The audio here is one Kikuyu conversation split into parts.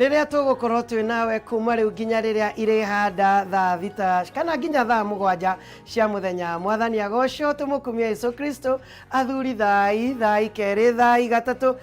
Rĩrĩa tũgũkorwo twĩ nawe kuma rĩu nginya rĩrĩa irĩhanda thaa 6 kana nginya thaa 7 cia mũthenya. Mwathani agocwo, tũmũkumie Jesu Kristo. Athuri thai, thai kerĩ, thai gatatũ.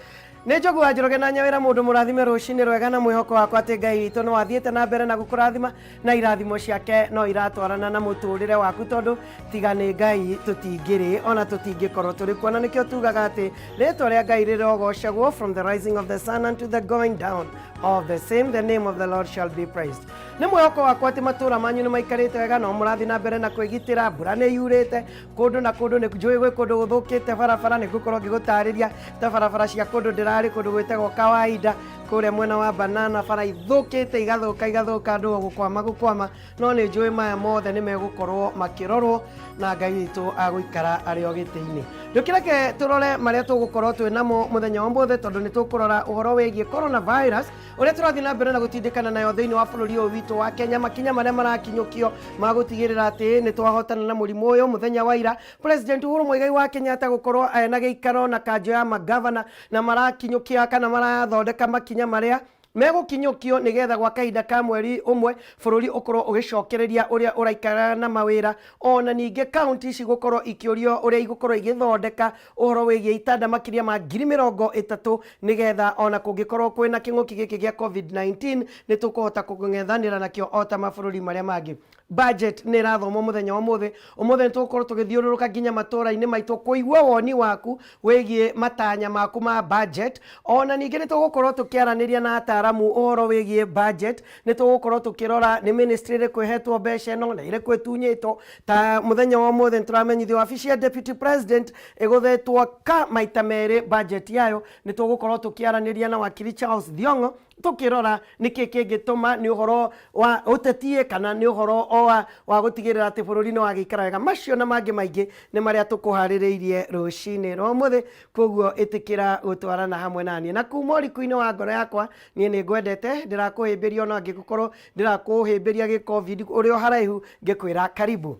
Nĩ Njogu wa Njoroge na Nyawĩra, mũndũ mũrathime rũcinĩ rwega, na mwĩhoko wakwa atĩ Ngai witũ no athiĩte na mbere na gũkũrathima na irathimo ciake no iratwarana na mũtũrĩre waku, tondũ tiga nĩ Ngai tũtingĩrĩ ona tũtingĩkorwo tũrĩ kuo. Na nĩkĩo tugaga atĩ rĩtwa rĩa Ngai rĩrogocagwo, from the rising of the sun unto the going down of the same, the name of the Lord shall be praised. Nĩ mwĩhoko wakwa atĩ matũra manyu nĩ maikarĩte wega, no mũrathiĩ na mbere na kwĩgitĩra. Mbura nĩ yurĩte kũndũ na kũndũ, nĩ njũĩ gwĩ kũndũ gũthũkĩte barabara. Nĩ ngũkorwo ngĩgũtarĩria ta barabara cia kũndũ ndĩrarĩ, kũndũ gwĩtagwo Kawaida kũrĩa mwena wa Banana, bara ithũkĩte, igathũka igathũka, andũ o gũkwama gũkwama. No nĩ njũĩ maya mothe nĩ megũkorwo makĩrorwo na Ngai witũ agũikara arĩ o gĩtĩ-inĩ. Ndũkĩreke tũrore marĩa tũgũkorwo twĩ namo mũthenya wa ũmũthĩ, tondũ nĩ tũkũrora ũhoro wĩgiĩ coronavirus, ũrĩa tũrathiĩ na mbere na gũtindĩkana nayo thĩinĩ wa bũrũri ũyũ witũ wa Kenya, makinya marĩa marakinyũkio ma gũtigĩrĩra atĩ nĩ twahotana na mũrimũ ũyũ. Mũthenya wa ira, President Uhuru Muigai wa Kenyatta gũkorwo ena gĩikaro na kanjũ ya magavana, na marakinyũkia kana marathondeka makinya marĩa megũkinyũkio nĩgetha gwa kahinda ka mweri 1 bũrũri ũkorwo ũgĩcokereria ũrĩa ũraikara na mawĩra. Ona ningĩ kaunti ici gũkorwo ikĩũrio ũrĩa igũkorwo igĩthondeka ũhoro wĩgiĩ itanda makĩria ma 30,000, nĩgetha ona kũngĩkorwo kwĩna kĩng'ũki gĩkĩ gĩa COVID-19, nĩ tũkũhota kũng'ethanĩra nakĩo o ta mabũrũri marĩa mangĩ. Budget nĩ ĩrathomwo mũthenya wa ũmũthĩ. Ũmũthĩ nĩ tũgũkorwo tũgĩthiũrũrũka nginya matũra-inĩ maitũ kũigua woni waku wĩgiĩ matanya maku ma budget. Ona ningĩ nĩ tũgũkorwo tũkĩaranĩria na ataramu ũhoro wĩgiĩ budget. Nĩ tũgũkorwo tũkĩrora nĩ ministry ĩrĩkũ ĩhetwo mbeca ĩno na ĩrĩkũ ĩtunyĩtwo. Ta mũthenya wa ũmũthĩ nĩ tũramenyithio wabici ya deputy president ĩgũthetwo ka maita merĩ budget yayo. Nĩ tũgũkorwo tũkĩaranĩria na wakiri Charles Thiong'o, tũkĩrora nĩkĩ kĩngĩtũma, nĩ ũhoro wa ũtetie kana nĩ ũhoro o wa gũtigĩrĩra atĩ bũrũri nĩ wagĩikara wega. Macio na mangĩ maingĩ nĩ marĩa tũkũharĩrĩirie rũcinĩ rwa ũmũthĩ. Koguo ĩtĩkĩra gũtwarana hamwe naniĩ, na kuma ũriku-inĩ wa ngoro yakwa, niĩ nĩ ngwendete. Ndĩrakũhĩmbĩria, ona angĩgũkorwo ndĩrakũhĩmbĩria gĩ COVID ũrĩ o haraihu, ngĩkwĩra karibu.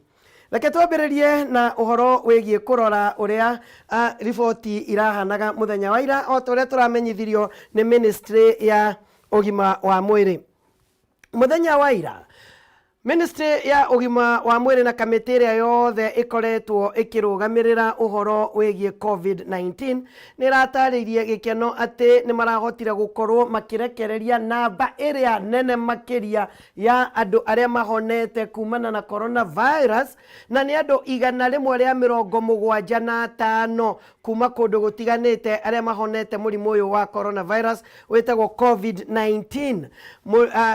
Reke twambĩrĩrie na ũhoro wĩgiĩ kũrora ũrĩa riboti irahanaga mũthenya wa ira, o ta ũrĩa tũramenyithirio nĩ ministry ya ũgima wa mwĩrĩ. Mũthenya wa ira, ministry ya ũgima wa mwĩrĩ na kamĩtĩ ĩrĩa yothe ĩkoretwo ĩkĩrũgamĩrĩra ũhoro wĩgiĩ COVID-19 nĩ ĩratarĩirie gĩkeno atĩ nĩ marahotire gũkorwo makĩrekereria namba ĩrĩa nene makĩria ya andũ arĩa mahonete kumana na coronavirus, na nĩ andũ 175 kuma kũndũ gũtiganĩte arĩa mahonete mũrimũ ũyũ wa coronavirus wĩtagwo COVID-19.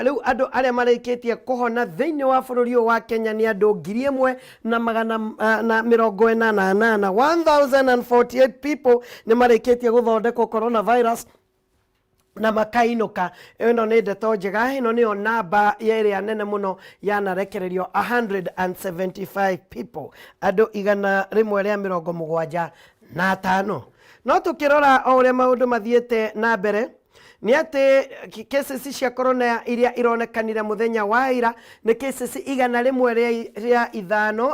Rĩu andũ arĩa marĩkĩtie kũhona thĩinĩ wa bũrũri ũyũ wa Kenya nĩ andũ 1188, 1048 people nĩ marĩkĩtie gũthondekwo coronavirus na makainũka. Ĩno nĩ ndeto njega. Ĩno nĩyo namba ya ĩrĩa nene mũno yanarekererio, 175 people, andũ 175. No tũkĩrora o ũrĩa maũndũ mathiĩte na mbere, nĩ atĩ cases cia corona iria ironekanire mũthenya wa ira nĩ cases 105.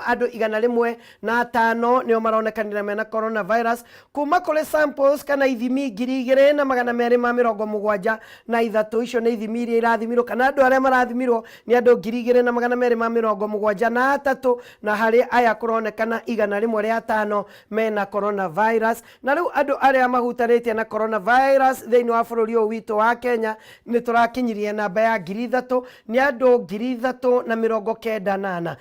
Andũ 105 nĩo maronekanire mena coronavirus kuma kũrĩ samples kana ithimi 2273. Icio nĩ ithimi iria irathimirwo, kana andũ arĩa marathimirwo nĩ andũ 2273, na harĩ aya kũronekana 105 mena coronavirus. Na rĩu andũ arĩa mahutanĩtie na coronavirus thĩinĩ wa bũrũri ũyũ witũ wa Kenya nĩ tũrakinyirie namba ya 3000. Nĩ andũ 3094,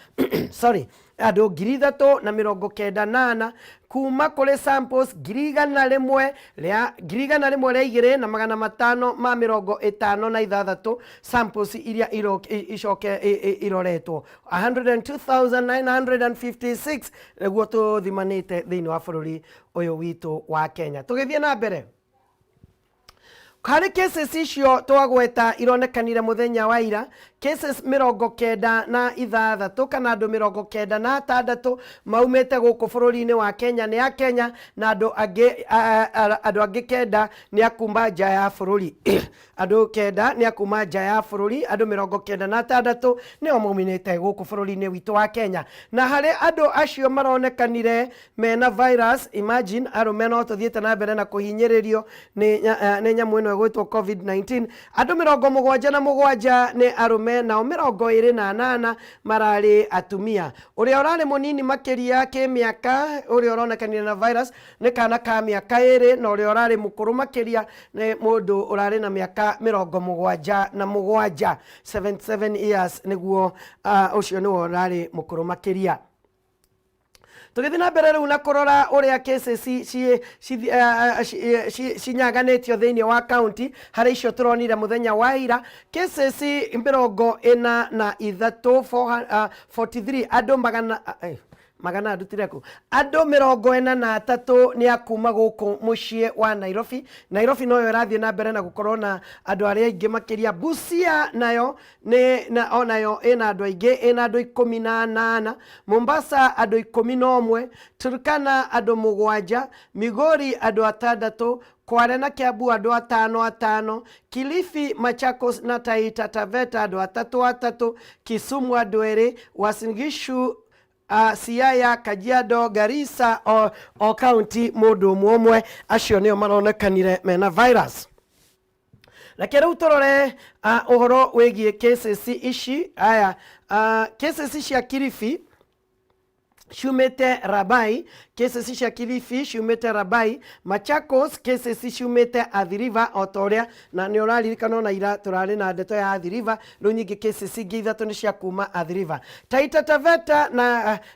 sorry, andũ 3094 kuma kũrĩ samples 102,556 samples iria icoke iroretwo, 102,956 nĩguo tũthimanĩte thĩinĩ wa bũrũri ũyũ witũ wa Kenya. Tũgĩthiĩ na mbere, harĩ cases icio twagweta ironekanire mũthenya wa ira. Cases 96 kana andũ 96 maumĩte gũkũ bũrũri-inĩ wa Kenya nĩ a Kenya, na andũ angĩ 9 nĩ a kuma nja ya bũrũri. Andũ 9 nĩ a kuma nja ya bũrũri. Andũ 96 nĩo mauminĩte gũkũ bũrũri-inĩ witũ wa Kenya. Na harĩ andũ acio maronekanire mena virus, imagine, arũme no tũthiĩte na mbere na kũhinyĩrĩrio nĩ nyamũ ĩno ĩgwĩtwo COVID-19. Andũ 77 nĩ arũme, nao 28 mararĩ atumia. Ũrĩa ũrarĩ mũnini makĩria kĩmĩaka ũrĩa ũronekanire na virus nĩ kana ka mĩaka 2, na ũrĩa ũrarĩ mũkũrũ makĩria nĩ mũndũ ũrarĩ na mĩaka 77, 77 years nĩguo. Ũcio nĩwe ũrarĩ mũkũrũ makĩria. Tũgĩthiĩ na mbere rĩu na kũrora ũrĩa cases cinyaganĩtio thĩinĩ wa county, harĩ icio tũronire mũthenya wa ira, cases 43, 43, andũ magana ndutire kũ, andũ 43 nĩ a kuma gũkũ mũciĩ wa Nairobi. Nairobi noyo ĩrathiĩ na mbere na gũkorwo na andũ arĩa aingĩ makĩria. Busia nayo nĩ na onayo ĩna andũ aingĩ, ĩna andũ 18. Mombasa andũ 11, Turkana andũ 7, Migori andũ 6, Kwale na Kiambu andũ atano atano, Kilifi, Machakos na Taita Taveta andũ atatũ atatũ, Kisumu andũ 2, Uasin Gishu, Siaya, Kajiado, Garissa o county mũndũ ũmwe ũmwe. Acio nĩo maronekanire mena virus. Reke rĩu tũrore ũhoro wĩgiĩ cases ici. Aya, cases cia Kilifi ciumĩte Rabai, cases cia Kilifi ciumĩte Rabai. Machakos cases ciumĩte Athi River, o ta ũrĩa na nĩ ũraririkana ona ira tũrarĩ na ndeto ya Athi River. Rĩu nyingĩ cases ingĩ 3 nĩ cia kuma Athi River. Taita Taveta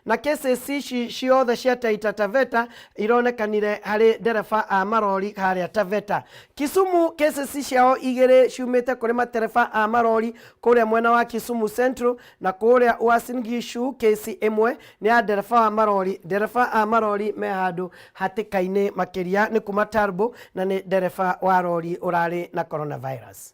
na cases ici ciothe cia Taita Taveta ironekanire harĩ ndereba a marori harĩa Taveta. Kisumu cases ciao 2 ciumĩte kũrĩ matereba a marori kũrĩa mwena wa Kisumu Central, na kũrĩa Uasin Gishu kesi 1 nĩ ya ndereba wa marori. Ndereba a marori me handũ hatĩka-inĩ makĩria nĩ kuma Turbo, na nĩ ndereba wa rori ũrarĩ na coronavirus.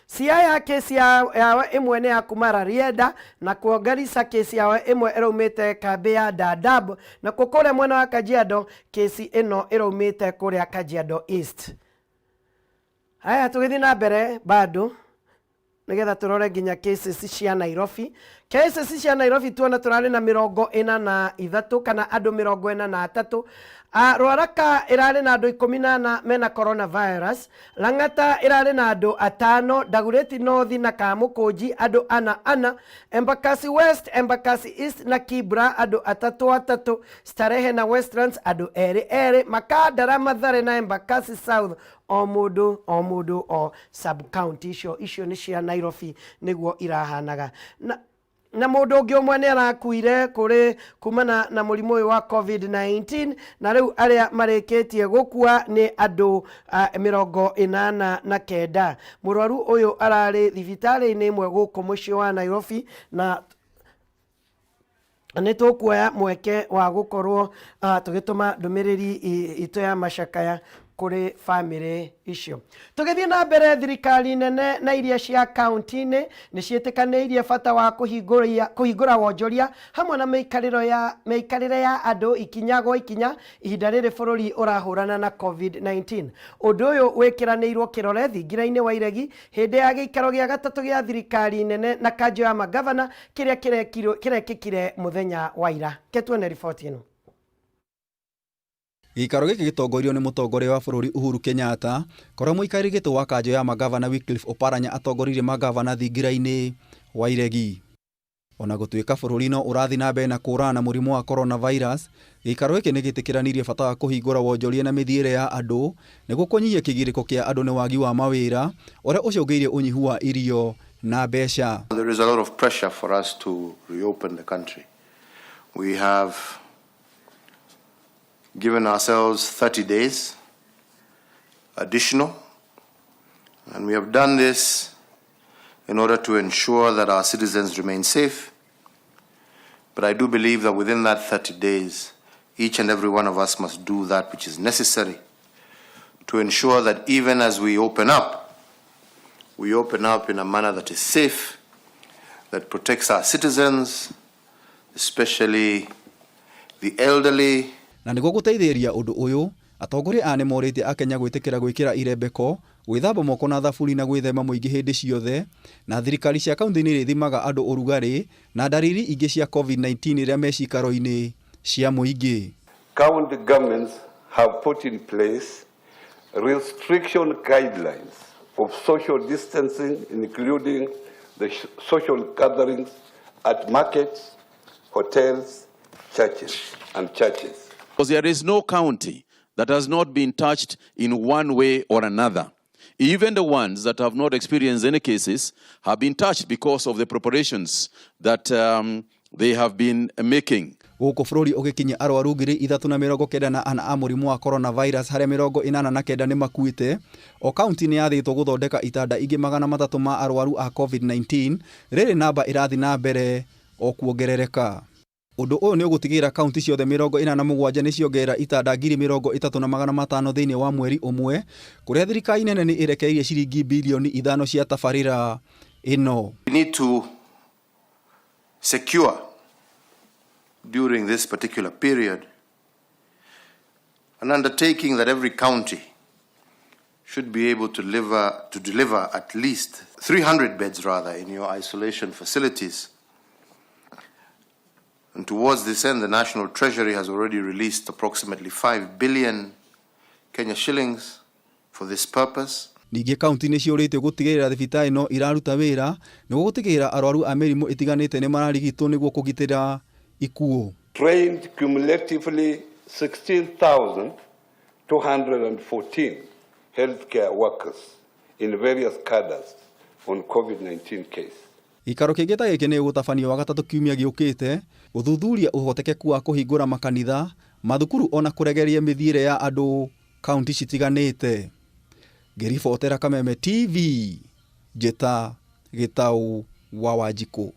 Siaya kesi yao 1 nĩ ya kuma Rarieda, na kuo Garissa kesi yao 1 ĩraumĩte kambĩ ya Dadaab, na kuo kũrĩa mwena wa Kajiado kesi ĩno ĩraumĩte kũrĩa Kajiado East. Haya, tũgĩthiĩ na mbere bado nigetha tũrore nginya cases cia Nairobi. Cases cia Nairobi tuona tũrarĩ na 43 kana andũ 43. Ruaraka ĩrarĩ na andũ 14 mena coronavirus, Lang'ata ĩrarĩ na andũ 5, Dagoretti North na Kamukunji andũ ana ana, Embakasi West, Embakasi East na Kibra andũ atatũ atatũ, Starehe na Westlands andũ erĩ erĩ, Makandara, Mathare na Embakasi South o mũndũ o mũndũ o sub county. Icio nĩ cia Nairobi nĩguo irahanaga. Na mũndũ ũngĩ ũmwe nĩ arakuire kũrĩ kumana na mũrimũ ũyũ wa COVID-19, na rĩu arĩa marĩkĩtie gũkua nĩ andũ 89. Mũrwaru ũyũ ararĩ thibitarĩ-inĩ ĩmwe gũkũ mũciĩ wa Nairobi, na nĩ tũkuoya mweke wa gũkorwo tũgĩtũma ndũmĩrĩri itũ ya macakaya kũrĩ bamĩrĩ icio. Tũgĩthiĩ na mbere, thirikari nene na iria cia kaunti-inĩ nĩ ciĩtĩkanĩirie bata wa kũhingũra wonjoria hamwe na mĩikarĩre ya andũ ikinya gwa ikinya ihinda rĩrĩ bũrũri ũrahũrana na COVID-19. Ũndũ ũyũ wĩkĩranĩirwo kĩrore thingira-inĩ wa Iregi hĩndĩ ya gĩikaro gĩa gatatũ gĩa thirikari nene na kanjũ ya magavana kĩrĩa kĩrekĩkire mũthenya wa ira. Ke tuone riboti ĩno. Gĩikaro gĩkĩ gĩtongorio nĩ mũtongoria wa bũrũri Uhuru Kenyatta, kũrĩa mũikarĩri gĩtĩ wa kanjũ ya magavana Wycliffe Oparanya atongoririe magavana thingira-inĩ wa Iregi. Ona gũtuĩka bũrũri no ũrathiĩ na mbere na kũhũrana na mũrimũ wa coronavirus, gĩikaro gĩkĩ nĩ gĩtĩkĩranirie bata wa kũhingũra wonjoria na mĩthiĩre ya andũ nĩguo kũnyihia kĩgirĩko kĩa andũ nĩ wagi wa mawĩra ũrĩa ũcũngĩrĩirie ũnyihu wa irio na mbeca. There is a lot of pressure for us to reopen the country. We have given ourselves 30 days additional, and we have done this in order to ensure that our citizens remain safe. But I do believe that within that 30 days, each and every one of us must do that which is necessary to ensure that even as we open up, We open up in a manner that is safe, that protects our citizens, especially the elderly. Na nĩguo gũteithĩrĩria ũndũ ũyũ, atongoria aya nĩmorĩtie akenya gwĩtĩkĩra gwĩkĩra irembeko, gwĩthamba moko na thabuni na gwĩthema mũingĩ hĩndĩ ciothe, na thirikari cia kaunti nĩ irĩthimaga andũ ũrugarĩ na ndariri ingĩ cia COVID-19 rĩrĩa me ciikaro-inĩ cia mũingĩ. County governments have put in place restriction guidelines of social distancing, including the social gatherings at markets, hotels, churches, and churches. Because there is no county that has not been touched in one way or another. Even the ones that have not experienced any cases have been touched because of the preparations that they have been making. Gũkũ bũrũri ũgĩkinyia arwaru 3,094 a mũrimũ wa coronavirus, harĩa 89 nĩ makuĩte. O kaunti nĩ yathĩtwo gũthondeka itanda ingĩ 300 ma arwaru a COVID-19, rĩrĩ namba ĩrathiĩ na mbere o kuongerereka. Ũndũ ũyũ nĩ ũgũtigĩrĩra kaunti ciothe 87 nĩ ciongerera itanda 30,500 thĩinĩ wa mweri ũmwe, kũrĩa thirikari nene nĩ ĩrekereirie ciringi bilioni 5 cia tabarĩra ĩno. We need to secure during this particular period an undertaking that every county should be able to deliver at least 300 beds rather in your isolation facilities. And towards this end, the National Treasury has already released approximately 5 billion Kenya shillings for this purpose. Ningĩ kaunti nĩ ciũrĩtio gũtigĩrĩra thibitarĩ no iraruta wĩra nĩguo gũtigĩrĩra arwaru a mĩrimũ ĩtiganĩte nĩ mararigitwo nĩguo kũgitĩra ikuũ. Trained cumulatively 16,214 healthcare workers in various cadres on COVID-19 case. Gĩikaro kĩngĩ ta gĩkĩ nĩ gũtabanio Wagatatũ kiumia gĩũkĩte gũthuthuria ũhotekeku wa kũhingũra makanitha, mathukuru ona kũregeria mĩthiĩre ya andũ kaunti citiganĩte. Ngĩribotera Kameme TV, njĩta Gĩtaũ wa Wanjikũ.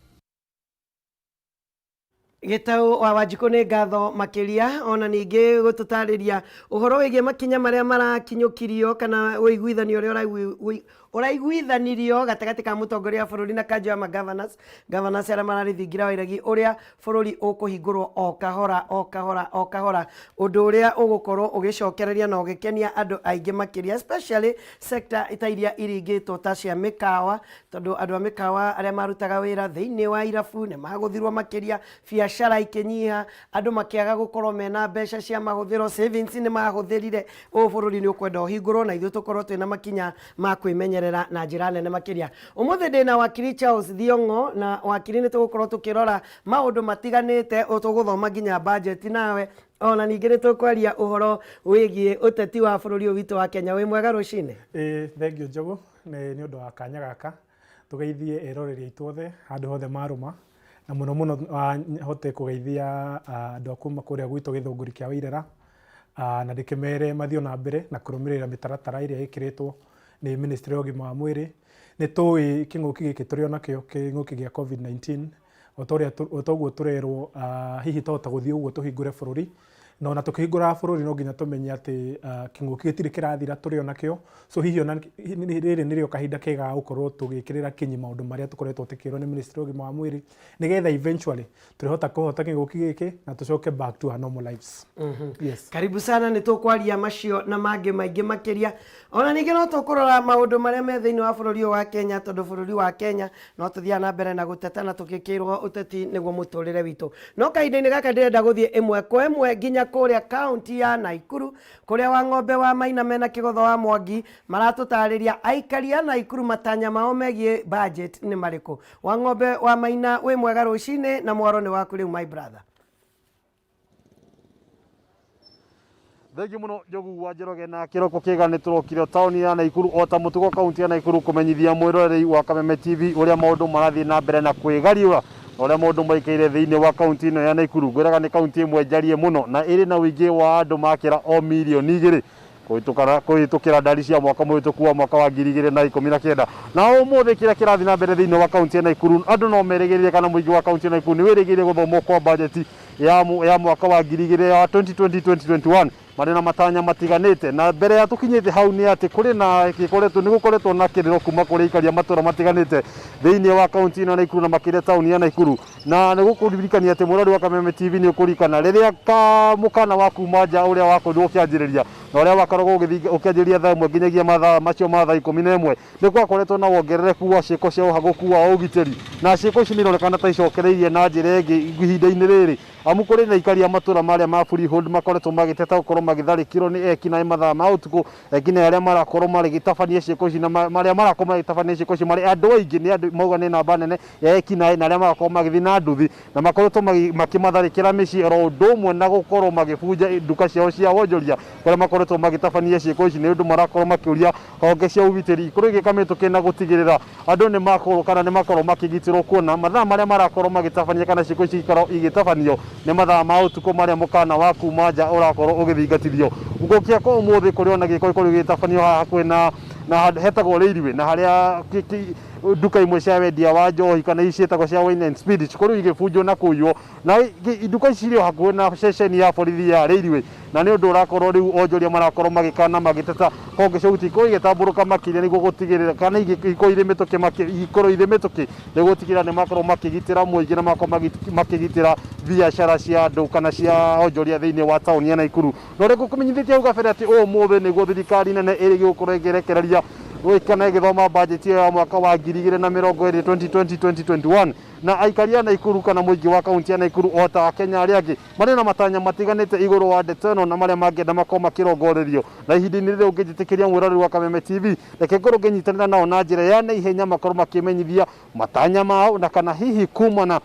Gĩtaũ wa Wanjikũ, nĩ ngatho makĩria ona ningĩ gũtũtarĩria ũhoro wĩgiĩ makinya marĩa marakinyũkirio kana ũiguithanio ũrĩa ũraiguithanirio gatagatĩ ka mũtongoria wa bũrũri na kanjũ ya magovernors, governors arĩa mararĩ thingira wa iregi, ũrĩa bũrũri ũkũhingũrwo o kahora o kahora o kahora, ũndũ ũrĩa ũgũkorwo ũgĩcokereria na ũgĩkenia andũ aingĩ makĩria, especially sector ta iria iringĩtwo ta cia mĩkawa, tondũ andũ a mĩkawa arĩa marutaga wĩra thĩinĩ wa irabu nĩ magũthirwo makĩria, biacara ikĩnyiha, andũ makĩaga gũkorwo mena mbeca cia mahũthĩro, savings nĩ mahũthĩrire. Ũũ bũrũri nĩ ũkwenda ũhingũrwo na ithuĩ tũkorwo twĩna makinya ma kwĩmenyerera na njĩra nene makĩria. Ũmũthĩ ndĩna wakiri Charles Thiong'o, na wakiri nĩ tũgũkorwo tũkĩrora maũndũ matiganĩte, tũgũthoma nginya budget nawe, ona ningĩ nĩ tũkwaria ũhoro wĩgiĩ ũteti wa bũrũri ũyũ witũ wa Kenya. Wĩ mwega rũcinĩ? Ĩĩ, thengiũ Njogu nĩ ũndũ wa kanya gaka. Tũgeithie eroreri aitũ othe handũ hothe marũma, na mũno mũno hote kũgeithia andũ a kuma kũrĩa gwitũ Gĩthũngũri kĩa Wairera, na ndĩkĩmere mathiĩ na mbere na kũrũmĩrĩra mĩtaratara ĩrĩa ĩkĩrĩtwo nĩ ministry ya ũgima wa mwĩrĩ. Nĩ tũĩ kĩng'ũki gĩkĩ tũrĩ onakĩo, kĩng'ũki gĩa COVID-19, o ta ũguo tũrerwo, hihi twahota gũthiĩ ũguo tũhingũre bũrũri, na ona tũkĩhingũraga bũrũri no nginya tũmenye atĩ kĩng'ũki gĩtirĩ kĩrathira, tũrĩ onakĩo. So hihi ona rĩrĩ nĩrĩo kahinda kega ga gũkorwo tũgĩkĩrĩra kinyi maũndũ marĩa tũkoretwo tũkĩrwo nĩ ministry ya ũgima wa mwĩrĩ, nĩgetha eventually tũrĩhota kũhota kĩng'ũki gĩkĩ na tũcoke back to our normal lives. Yes. Karibu sana. Nĩ tũkwaria macio na mangĩ maingĩ makĩria. Ona ningĩ no tũkũrora maũndũ marĩa me thĩinĩ wa bũrũri ũyũ wa Kenya, tondũ bũrũri wa Kenya no tũthiaga na mbere na gũteta na tũgĩkĩrwo ũteti nĩguo mũtũrĩre witũ. No kahinda-inĩ gaka ndĩrenda gũthiĩ ĩmwe kwa ĩmwe nginya kũrĩa kaunti ya Naikuru, kũrĩa wa ng'ombe wa Maina mena Kĩgotho wa Mwangi maratũtarĩria aikari a Naikuru matanya mao megiĩ budget nĩ marĩkũ. Wa ng'ombe wa Maina, wĩ mwega rũcinĩ, na mwaro nĩ waku rĩu, my brother. Thengiũ mũno, Njogu wa Njoroge, na kĩroko kĩega. Nĩ tũrokire taũni ya Naikuru o ta mũtugo, kaunti ya Naikuru, kũmenyithia mwĩroreri wa Kameme TV ũrĩa maũndũ marathiĩ na mbere na kwĩgariũra na ũrĩa maũndũ maikaire thĩinĩ wa kaunti ĩno ya Naikuru. Ngwĩraga nĩ kaunti ĩmwe njarie mũno na ĩrĩ na ũingĩ wa andũ makĩra o 2 mirioni kũhĩtũkĩra ndari cia mwaka mũhĩtũku wa mwaka wa 2019. Na ũmũthĩ kĩrĩa kĩrathiĩ na mbere thĩinĩ wa kaunti ya Naikuru, andũ no merĩgĩrĩre kana mũingĩ wa kaunti ya Naikuru nĩ wĩrĩgĩrĩire gũthomwo kwa bajeti ya mwaka wa ngiri igĩrĩ wa 2020 2021. Marĩ na matanya matiganĩte. Na mbere ya tũkinyĩte hau nĩ atĩ kũrĩ na gĩkoretwo nĩ gũkoretwo na kĩrĩro kuma kũrĩ aikari a matũra matiganĩte thĩinĩ wa kaunti ĩno ya Naikuru na makĩria taũni ya Naikuru. Na nĩ gũkũririkania atĩ mũrori wa Kameme TV nĩ ũkũririkana rĩrĩa mũkana wa kuma nja ũrĩa wakorirwo ũkĩanjĩrĩria na ũrĩa wakoragwo ũkĩanjĩrĩria thaa 1 nginyagia mathaa macio ma thaa 11, nĩ gwakoretwo na wongerereku wa ciĩko cia ũhagũku wa ũgitĩri, na ciĩko ici nĩ ironekana ta icokereirie na njĩra ĩngĩ ihinda-inĩ rĩrĩ, amu kũrĩ na aikari a matũra marĩa ma Freehold makoretwo magĩteta gũkorwo magĩtharĩkĩrwo nĩ ekinaĩ mathaa ma ũtukũ, ekinaĩ arĩa marakorwo magĩtabania ciĩko ici na marĩa marakorwo magĩtabania ciĩko ici marĩ andũ aingĩ, nĩ andũ mauga nĩ namba nene ya ekinaĩ, na arĩa marakorwo magĩthiĩ na nduthi na makoretwo makĩmatharĩkĩra mĩciĩ oro ũndũ ũmwe na gũkorwo magĩbunja nduka ciao cia wonjoria kũrĩa makoretwo magĩtabania ciĩko ici. Nĩ ũndũ marakorwo makĩũria honge cia ũgitĩri ikorwo igĩka mĩtũkĩ na gũtigĩrĩra andũ nĩ makorwo kana nĩ makorwo makĩgitĩrwo, kuona mathaa marĩa marakorwo magĩtabania kana ciĩko ici ikorwo igĩtabanio nĩ mathaa ma ũtukũ marĩa mũkana wa kuma nja ũrakorwo ũgĩthingatithio. Gũkia kwa ũmũthĩ kũrĩ ona gĩko gĩkorwo gĩgĩtabanio haha hakuhĩ na hetagwo Railway, na harĩa nduka imwe cia wendia wa njohi kana ici ciĩtagwo cia wine and spirit cikorwo igĩbunjwo na kũiywo, na nduka ici cirĩ o hakuhĩ na ceceni ya borithi ya Railway, na nĩ ũndũ ũrakorwo rĩu onjoria marakorwo magĩkana magĩteta honge cia ũgitĩri ikorwo igĩtambũrũka makĩria nĩguo gũtigĩrĩra kana ikorwo irĩ mĩtũkĩ, ikorwo irĩ mĩtũkĩ nĩguo gũtigĩrĩra nĩ makorwo makĩgitĩra mũingĩ na makorwo makĩgitĩra biacara cia andũ kana cia onjoria thĩinĩ wa taũni ya Naikuru. Na ũrĩa ngũkũmenyithĩtie hau kabere atĩ ũmũthĩ nĩguo thirikari nene ĩrĩ gũkorwo ĩkĩrekereria kana ĩgĩthoma bajeti ĩyo ya mwaka wa 2020 2020 2021, na aikari a Naikuru kana mũingĩ wa kaunti ya Naikuru o ta Akenya arĩa angĩ marĩ na matanya matiganĩte igũrũ wa ndeto ĩno na marĩa mangĩenda makorwo makĩrongorerio. Na ihinda-inĩ rĩrĩ ũngĩnjĩtĩkĩria, mwĩroreri wa Kameme TV, reke ngorwo ngĩnyitanĩra nao na njĩra ya naihenya makorwo makĩmenyithia matanya mao, na kana hihi kumana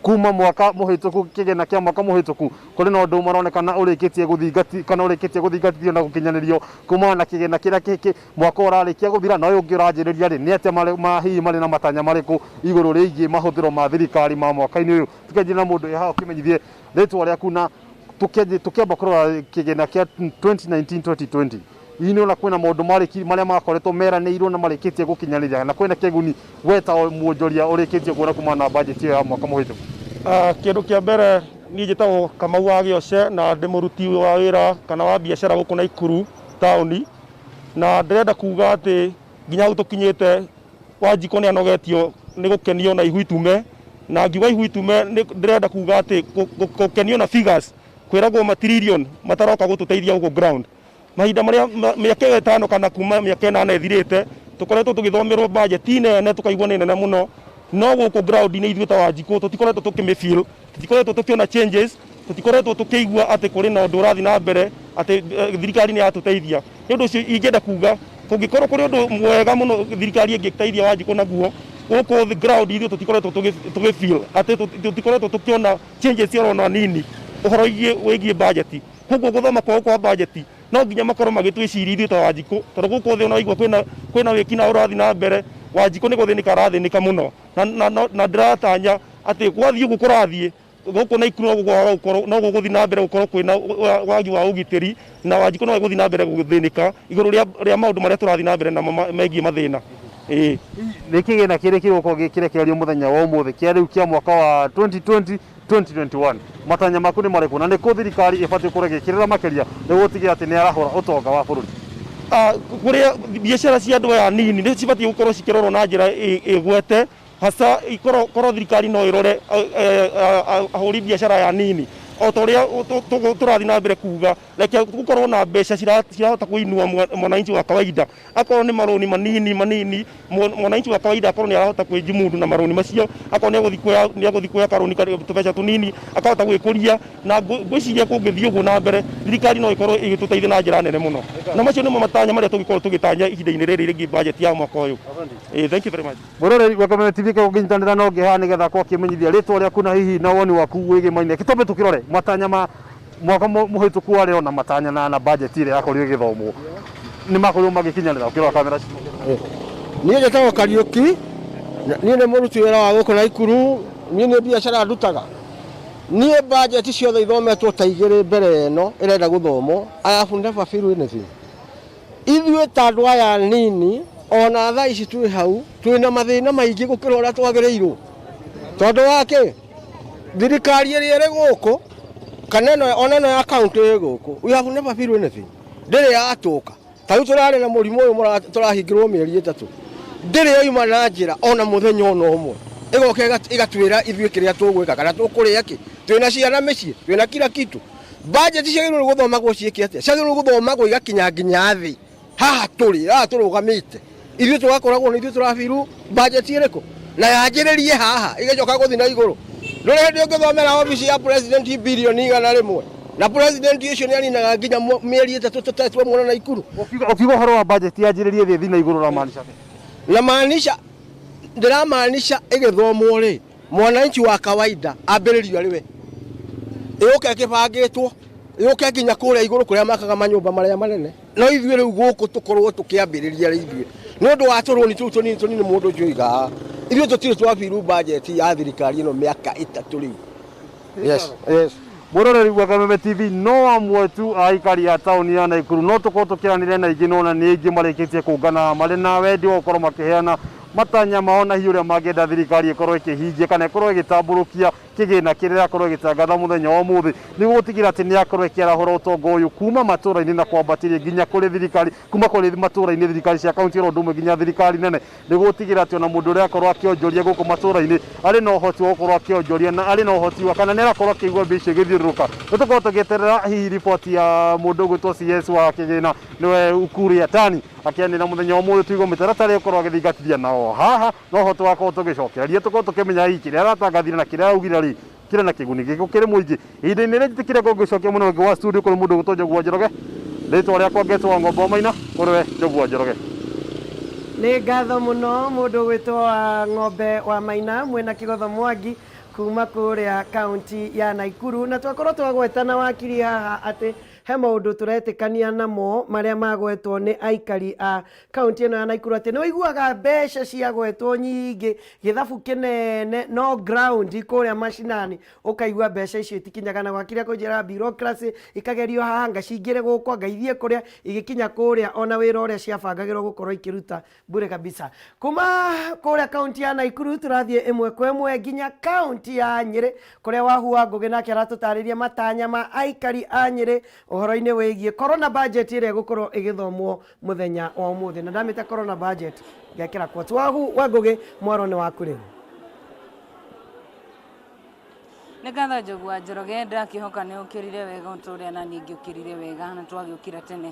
kuma mwaka mũhĩtũku, kĩgĩna kĩa mwaka mũhĩtũku, kũrĩ na ũndũ maronekana ũrĩkĩtie gũthingati kana ũrĩkĩtie gũthingatithio na gũkinyanĩrio kumana na kĩgĩna kĩrĩa mwaka ũrarĩkia gũthira na ũyũ ũngĩ ũranjĩrĩria rĩ, nĩ atĩa hihi marĩ na matanya marĩkũ igũrũ rĩgiĩ mahũthĩro ma thirikari ma mwaka-inĩ ũyũ. Tũkĩanjia na mũndũ haha, ũkĩmenyithie rĩtwa rĩaku na tũkĩamba kũrora kĩgĩna kĩa 2019 2020, hihi nĩ ũrona kwĩna maũndũ marĩa makoretwo meranĩirwo na marĩkĩtie gũkinyanĩria, na kwĩna kĩguni we ta mwonjoria ũrĩkĩtie kuona kumana na bajeti ĩyo ya mwaka mũhĩtũku? Kĩndũ kĩa mbere, niĩ njĩtagwo Kamau wa Gĩoce na ndĩ mũruti wa wĩra kana wa biacara gũkũ Naikuru taũni, na ndĩrenda kuga atĩ nginya hau tũkinyĩte, Wanjikũ nĩ anogetio nĩ gũkenio na ihu itume. Na ngiuga ihu itume, ndĩrenda kuga atĩ gũkenio na figures, kwĩragwo matrillion mataroka gũtũteithia gũkũ ground. Mahinda marĩa mĩaka ĩyo 5 kana kuma mĩaka 8 ĩthirĩte, tũkoretwo tũgĩthomerwo bajeti nene, tũkaigua nĩ nene mũno, no gũkũ ground-inĩ ithuĩ ta Wanjikũ tũtikoretwo tũkĩmĩfeel, tũtikoretwo tũkĩona changes, tũtikoretwo tũkĩigua atĩ kũrĩ na ũndũ ũrathiĩ na mbere atĩ thirikari nĩ yatũteithia. Nĩ ũndũ ũcio ingĩenda kuga kũngĩkorwo kũrĩ ũndũ mwega mũno thirikari ĩngĩteithia Wanjikũ naguo gũkũ ground, ithuĩ tũtikoretwo tũgĩfeel atĩ tũtikoretwo tũkĩona changes oro na nini ũhoro wĩgiĩ bajeti. Koguo gũthoma kwao kwa bajeti no nginya makorwo magĩtwĩciria ithuĩ ta Wanjikũ, tondũ gũkũ thĩ ona waigua kwĩna wĩkinaĩ ũrathiĩ na mbere, Wanjikũ nĩ gũthĩnĩka arathĩnĩka mũno, na ndĩratanya atĩ gwathiĩ ũguo kũrathiĩ gũkũ Naikuru, no gũgũthiĩ na mbere gũkorwo kwĩna wagi wa ũgitĩri, na Wanjikũ no egũthiĩ na mbere gũthĩnĩka igũrũ rĩa maũndũ marĩa tũrathiĩ na mbere namo megiĩ mathĩna. Ĩĩ. Nĩ kĩgĩna kĩrĩa kĩgũkorwo gĩkĩrekererio mũthenya wa ũmũthĩ kĩa rĩu kĩa mwaka wa 2020 2021, matanya maku nĩ marĩkũ, na nĩ kũ thirikari ĩbatiĩ gũkorwo ĩgĩkĩrĩra makĩria nĩguo gũtigĩrĩra atĩ nĩ yarahũra ũtonga wa bũrũri? Kũrĩa biacara cia andũ aya nini nĩ cibatiĩ gũkorwo cikĩrorwo na njĩra ĩgwete hasa, korwo thirikari no ĩrore ahũri biacara aya nini o ta ũrĩa tũrathiĩ na mbere kuga, reke gũkorwo na mbeca cirahota kũinua mwananchi wa kawaida, akorwo nĩ marũni manini manini, mwananchi wa kawaida akorwo nĩ arahota kwĩjimudu na marũni macio, akorwo nĩ egũthiĩ kuoya karũni tũbeca tũnini akahota gwĩkũria. Na ngwĩciria kũngĩthiĩ ũguo na mbere, thirikari no ĩkorwo ĩgĩtũteithia na njĩra nene mũno, na macio nĩmo matanya marĩa tũngĩkorwo tũgĩtanya ihinda-inĩ rĩrĩ rĩgiĩ bajeti ya mwaka ũyũ. Thank you very much. Mwĩroreri wa Kameme TV, kũnyitanĩra na ũngĩ haha nĩgetha akorwo akĩmenyithia rĩtwa rĩaku na hihi na woni waku wĩgĩmaine. Gĩtũmbe tũkĩrore matanya ma mwaka mũhĩtũku warĩ ona matanya na bajeti ĩrĩa yakorirwo ĩgĩthomwo, nĩ makorirwo magĩkinyanĩra ũkĩrora kamera? Niĩ njĩtagwo Kariũki, niĩ nĩ mũruti wĩra wa gũkũ Naikuru, niĩ nĩ biacara ndutaga. Niĩ bajeti ciothe ithometwo ta 2 mbere ĩno ĩrenda gũthomwo, I have never feel anything. Ithuĩ ta andũ aya nini, ona thaa ici twĩ hau, twĩna mathĩna maingĩ gũkĩra ũrĩa twagĩrĩirwo. Tondũ wa kĩ? Thirikari ĩrĩa ĩrĩ gũkũ, Kana ĩno ona ĩno ya kaunti ĩ gũkũ, we have never feel anything, ndĩrĩ yatũka. Ta rĩu tũrarĩ na mũrimũ ũyũ tũrahingĩrwo mĩeri 3, ndĩrĩ yoima na njĩra ona mũthenya ona ũmwe ĩgoka ĩgatwĩra ithuĩ kĩrĩa tũgwĩka kana tũkũrĩa kĩ. Twĩna ciana mĩciĩ, twĩna kila kitu. Budget ciagĩrĩirwo nĩ gũthomagwo ciĩke atĩa? Ciagĩrĩirwo nĩ gũthomagwo igakinya nginya thĩ haha tũrĩ, haha tũrũgamĩte ithuĩ tũgakoragwo nĩ ithuĩ tũrabiru budget ĩrĩkũ, na yanjĩrĩrie haha ĩgĩcoka gũthiĩ na igũrũ. Ndũrĩ hĩndĩ ũngĩthomera obici ya president bilioni 100, na president ũcio nĩ aninaga nginya mĩeri 3 tũtarĩ twamuona Naikuru. Ũkiuga ũhoro wa budget yanjĩrĩrie thĩ ĩthiĩ na igũrũ, ũramaanisha atĩa? Na maanisha, ndĩramaanisha ĩgĩthomwo rĩ, mwananchi wa kawaida ambĩrĩrio arĩ we, ĩũke ĩkĩbangĩtwo, yũke nginya kũrĩa igũrũ kũrĩa makaga manyũmba marĩa manene. No ithuĩ rĩu gũkũ tũkorwo tũkĩambĩrĩria rĩ ithuĩ nĩ ũndũ wa tũrũni tũu tũnini tũnini mũndũ ũcio oiga, ithuĩ tũtirĩ twabiru budget ya thirikari ĩno mĩaka 3 rĩu. Yes, yes. Mwĩroreri wa Kameme TV, no amwe tu a aikari a taũni ya Naikuru, no tũkorwo tũkĩranĩria na aingĩ, no ona nĩ aingĩ marĩkĩtie kũngana marĩ na wendi wa gũkorwo makĩheana matanya mao na hihi ũrĩa mangĩenda thirikari ĩkorwo ĩkĩhingia kana ĩkorwo ĩgĩtambũrũkia kĩgĩna kĩrĩa ĩrakorwo ĩgĩtangatha mũthenya wa ũmũthĩ, nĩguo gũtigĩrĩra atĩ nĩ yakorwo ĩkĩarahũra ũtonga ũyũ kuma matũũra-inĩ na kwambatĩria nginya kũrĩ thirikari, kuma kũrĩ matũũra-inĩ, thirikari cia kaunti oro ũndũ ũmwe nginya thirikari nene, nĩguo gũtigĩrĩra atĩ ona mũndũ ũrĩa akorwo akĩonjoria gũkũ matũũra-inĩ arĩ na ũhoti wa gũkorwo akĩonjoria na arĩ na ũhoti wa kana nĩ arakorwo akĩigua mbia icio igĩthiũrũrũka. Nĩ tũkorwo tũgĩeterera hihi riboti ya mũndũ ũgwĩtwo CS wa kĩgĩna, nĩwe Ukur Yatani, akĩanĩrĩra mũthenya wa ũmũthĩ, tũigue mĩtaratara ĩkorwo agĩthingatithia nao haha noho tũgakorwo tũgĩcokereria, tũkorwo tũkĩmenya hihi kĩrĩa aratangathire na kĩrĩa araugire rĩ kĩrĩ na kĩguni gĩkũ kĩrĩ mũingĩ. Ihinda-inĩ rĩrĩ njĩtĩkĩre ngorwo ngĩcokia mwena ũngĩ wa studio kũrĩ mũndũ ũgwĩtwo Njogu wa Njoroge. Rĩtwa rĩakwa ngetwo Wang'ombe wa Maina, kũrĩ we Njogu wa Njoroge. Nĩ ngatho mũno mũndũ ũgwĩtwo wa Ng'ombe wa Maina mwĩna Kĩgotho Mwangi kuma kũrĩa kaunti ya Naikuru. Na twakorwo twagwetana wakiri haha atĩ he maũndũ tũretĩkania namo marĩa magwetwo nĩ aikari a kaunti ĩno ya Naikuru, atĩ nĩ ũiguaga mbeca ciagwetwo nyingĩ, gĩthabu kĩnene, no ground kũrĩa macinani ũkaigua mbeca icio itikinyaga. Na gwakinya kũnjĩra bureaucracy ikagerio haha, anga cingĩre gũkũ, anga ithiĩ kũrĩa, igĩkinya kũrĩa ona wĩra ũrĩa ciabangagĩrwo gũkorwo ikĩruta bure kabisa. Kuma kũrĩa kaunti ya Naikuru tũrathiĩ ĩmwe kwa ĩmwe nginya kaunti ya Nyĩrĩ kũrĩa Wahu wa Ngũgĩ nake aratũtarĩria matanya ma aikari a Nyĩrĩ ũhoro-inĩ wĩgiĩ corona budget ĩrĩa ĩgũkorwo ĩgĩthomwo mũthenya wa ũmũthĩ. Na ndamĩta corona budget ngekĩra quotes. Wahu wa Ngũgĩ, mwaro nĩ waku rĩu. Nĩ ngatho Njogu wa Njoroge, ndĩrakĩhoka nĩ ũkĩrire wega o ta ũrĩa naniĩ ngĩũkĩrire wega na twagĩũkĩra tene,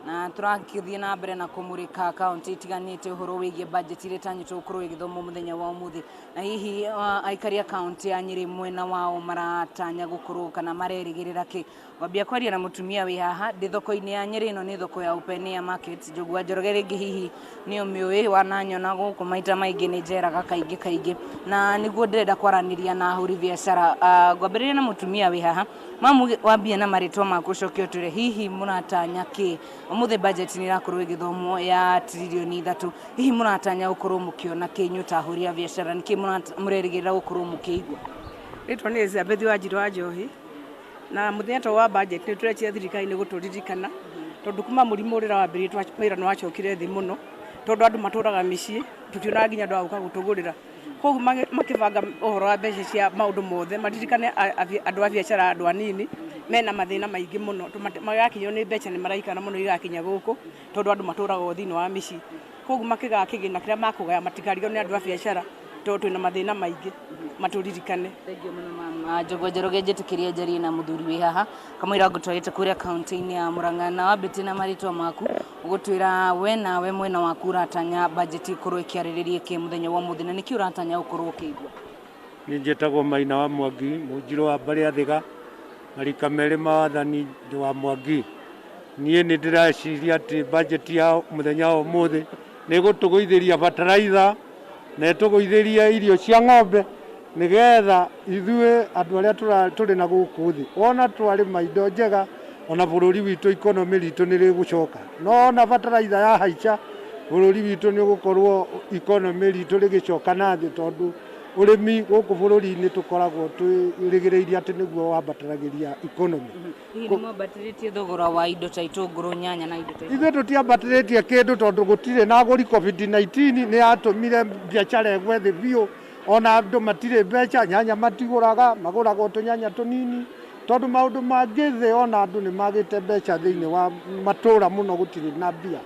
na tũrakĩthiĩ na mbere na kũmũrĩka kaunti itiganĩte ũhoro wĩgiĩ budget ĩrĩa ĩtanyĩtwo gũkorwo ĩgĩthomwo mũthenya wa ũmũthĩ. Na hihi aikari a kaunti ya Nyĩrĩ mwena wao maratanya gũkorwo kana marerĩgĩrĩra kĩ? Ngwambia kwaria na mũtumia wĩ haha, ndĩ thoko-inĩ ya Nyĩrĩ, ĩno nĩ thoko ya Upenia Market. Njogu wa Njoroge rĩngĩ hihi nĩ ũmĩũĩ, wananyona gũkũ maita maingĩ, nĩ njeraga kaingĩ kaingĩ, na nĩguo ndĩrenda kwaranĩria na ahũri biacara. Ngwambĩrĩria na mũtumia wĩ haha. Mamu, wambie na marĩtwa maku ũcoke ũtwĩre hihi mũratanya kĩ? Ũmũthĩ budget nĩ ĩrakorwo ĩgĩthomwo ya 3 trillion, hihi mũratanya gũkorwo mũkĩona kĩ inyuĩ ta ahũri a biacara? Nĩkĩ mũrerĩgĩrĩra gũkorwo mũkĩigua? Rĩtwa nĩ Elizabeth Wanjirũ wa Njohi, na mũthenya ta wa budget nĩ tũretia thirikari nĩ gũtũririkana, tondũ kuma mũrimũ ũrĩa wambĩrĩirie wĩra nĩ wacokire thĩ mũno, tondũ andũ matũraga mĩciĩ, tũtionaga nginya andũ a gũka gũtũgũrĩra. Koguo makĩbanga ũhoro wa mbeca cia maũndũ mothe, maririkane andũ a biacara, andũ anini mena mathĩna maingĩ mũno, magakinyĩrwo nĩ mbeca nĩ maraikara mũno igakinya gũkũ, tondũ andũ matũraga o thĩinĩ wa mĩciĩ. Koguo makĩgaya kĩgĩna kĩrĩa makũgaya matikarigwo nĩ andũ a biacara, tondũ twĩna mathĩna maingĩ, matũririkane. Thengiũ mũno mama. Njogu Njoroge, njĩtĩkĩria njarie na mũthuri wĩ haha kamũira ngũtwarĩte kũrĩa kaunti-inĩ ya Murang'a, na wambĩtie na marĩtwa maku ũgũtwĩra we nawe mwena waku ũratanya budget ĩkorwo ĩkĩarĩrĩria kĩ mũthenya wa ũmũthĩ, na nĩkĩ ũratanya gũkorwo ũkĩigua? Niĩ njĩtagwo Maina wa Mwangi, Mũnjirũ wa mbarĩ ya Thĩga, marika merĩ ma wathani ndĩ wa Mwangi. Niĩ nĩ ndĩreciria atĩ budget ya mũthenya wa ũmũthĩ nĩ ĩgũtũgũithĩria bataraitha na ĩtũgũithĩrie irio cia ng'ombe, nĩgetha ithuĩ andũ arĩa tũrĩ na gũkũ thĩ wona twarĩma indo njega, ona bũrũri witũ economy ritũ nĩ rĩgũcoka. No ona bataraitha ya haica, bũrũri witũ nĩ ũgũkorwo economy ritũ rĩgĩcoka na thĩ, tondũ ũrĩmi gũkũ bũrũri-inĩ tũkoragwo twĩrĩgĩrĩire atĩ nĩguo wambatagĩria economy. Hihi nĩ mwambatĩrĩtie thogora wa indo ta itũngũrũ, nyanya na indo ta icio? Ithuĩ tũtiambatĩrĩtie kĩndũ tondũ gũtirĩ na agũri. COVID-19 nĩ yatũmire biacara ĩgwe thĩ biũ, ona andũ matirĩ mbeca, nyanya matigũraga, magũraga o tũnyanya tũnini. Tondũ maũndũ mangĩ thĩ ona andũ nĩ magĩte mbeca thĩinĩ wa matũra mũno gũtirĩ na mbia.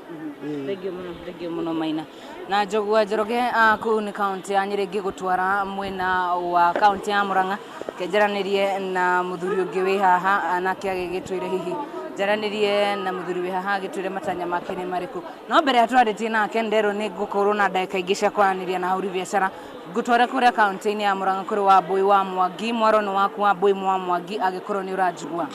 Ĩĩ. Thengiũ mũno, thengiũ mũno Maina. Na Njogu wa Njoroge kũu nĩ kaũntĩ ya Nyĩrĩ ngĩgũtwara mwena wa kaũntĩ ya Murang'a kenjaranĩrie na mũthuri ũngĩ wĩ haha nake agĩgĩtwĩre hihi njaranĩrie na mũthuri wĩ haha agĩtwĩre matanya make nĩ marĩkũ. No mbere ya twarĩtie nake nderwo nĩ ngũkorwo na ndagĩka ingĩ cia kwaranĩria na ahũri biacara ngũtware kũrĩa kaũntĩ-inĩ ya Murang'a kũrĩ Wambũi wa Mwangi. Mwaro nĩ waku Wambũi wa Mwangi angĩkorwo nĩ ũranjigua.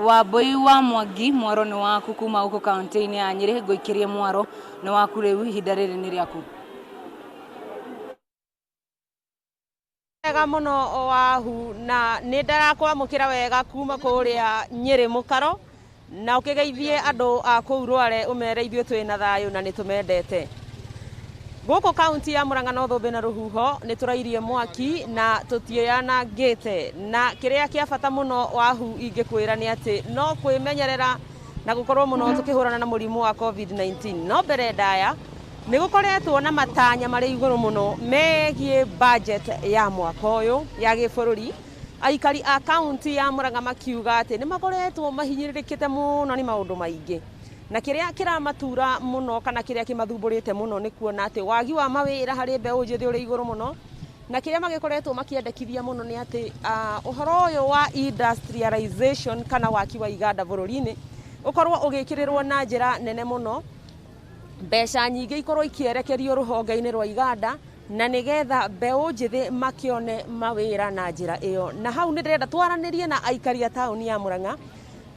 Wambũi wa Mwangi mwaro nĩ waku kuma gũkũ kaũntĩ-inĩ ya Nyĩrĩ ngũikĩrie mwaro nĩ waku rĩu ihinda rĩrĩ nĩ rĩaku. Wega mũno Wahu, na nĩ ndarakwamũkĩra wega kuma kũrĩa Nyĩrĩ mũkaro, na ũkĩgeithie andũ a kũu Rware ũmere ithuĩ twĩna thayũ na nĩ tũmendete. Gũkũ kaunti ya Murang'a no thũmbĩ na rũhuho nĩ tũrairie mwaki na tũtiĩyanangĩte, na kĩrĩa kĩa bata mũno Wahu ingĩkwĩra nĩ atĩ no kwĩmenyerera na gũkorwo mũno tũkĩhũrana na mũrimũ wa COVID-19. No mbere ndaya nĩ gũkoretwo na matanya marĩ igũrũ mũno megiĩ budget ya mwaka ũyũ ya gĩbũrũri. Aikari a kaunti ya Murang'a makiuga atĩ nĩ makoretwo mahinyĩrĩrĩkĩte mũno nĩ maũndũ maingĩ, na kĩrĩa kĩramatura mũno kana kĩrĩa kĩmathumbũrĩte mũno nĩ kuona atĩ wagi wa mawĩra harĩ mbeũ njĩthĩ ũrĩ igũrũ mũno, na kĩrĩa magĩkoretwo makĩendekithia mũno nĩ atĩ ũhoro ũyũ wa industrialization kana waki wa iganda bũrũri-inĩ ũkorwo ũgĩkĩrĩrwo na njĩra nene mũno, mbeca nyingĩ ikorwo ikĩerekerio rũhonge-inĩ rwa iganda na nĩgetha mbeũ njĩthĩ makĩone mawĩra na njĩra ĩyo. Na hau nĩ ndĩrenda twaranĩrie na aikari a taũni ya Murang'a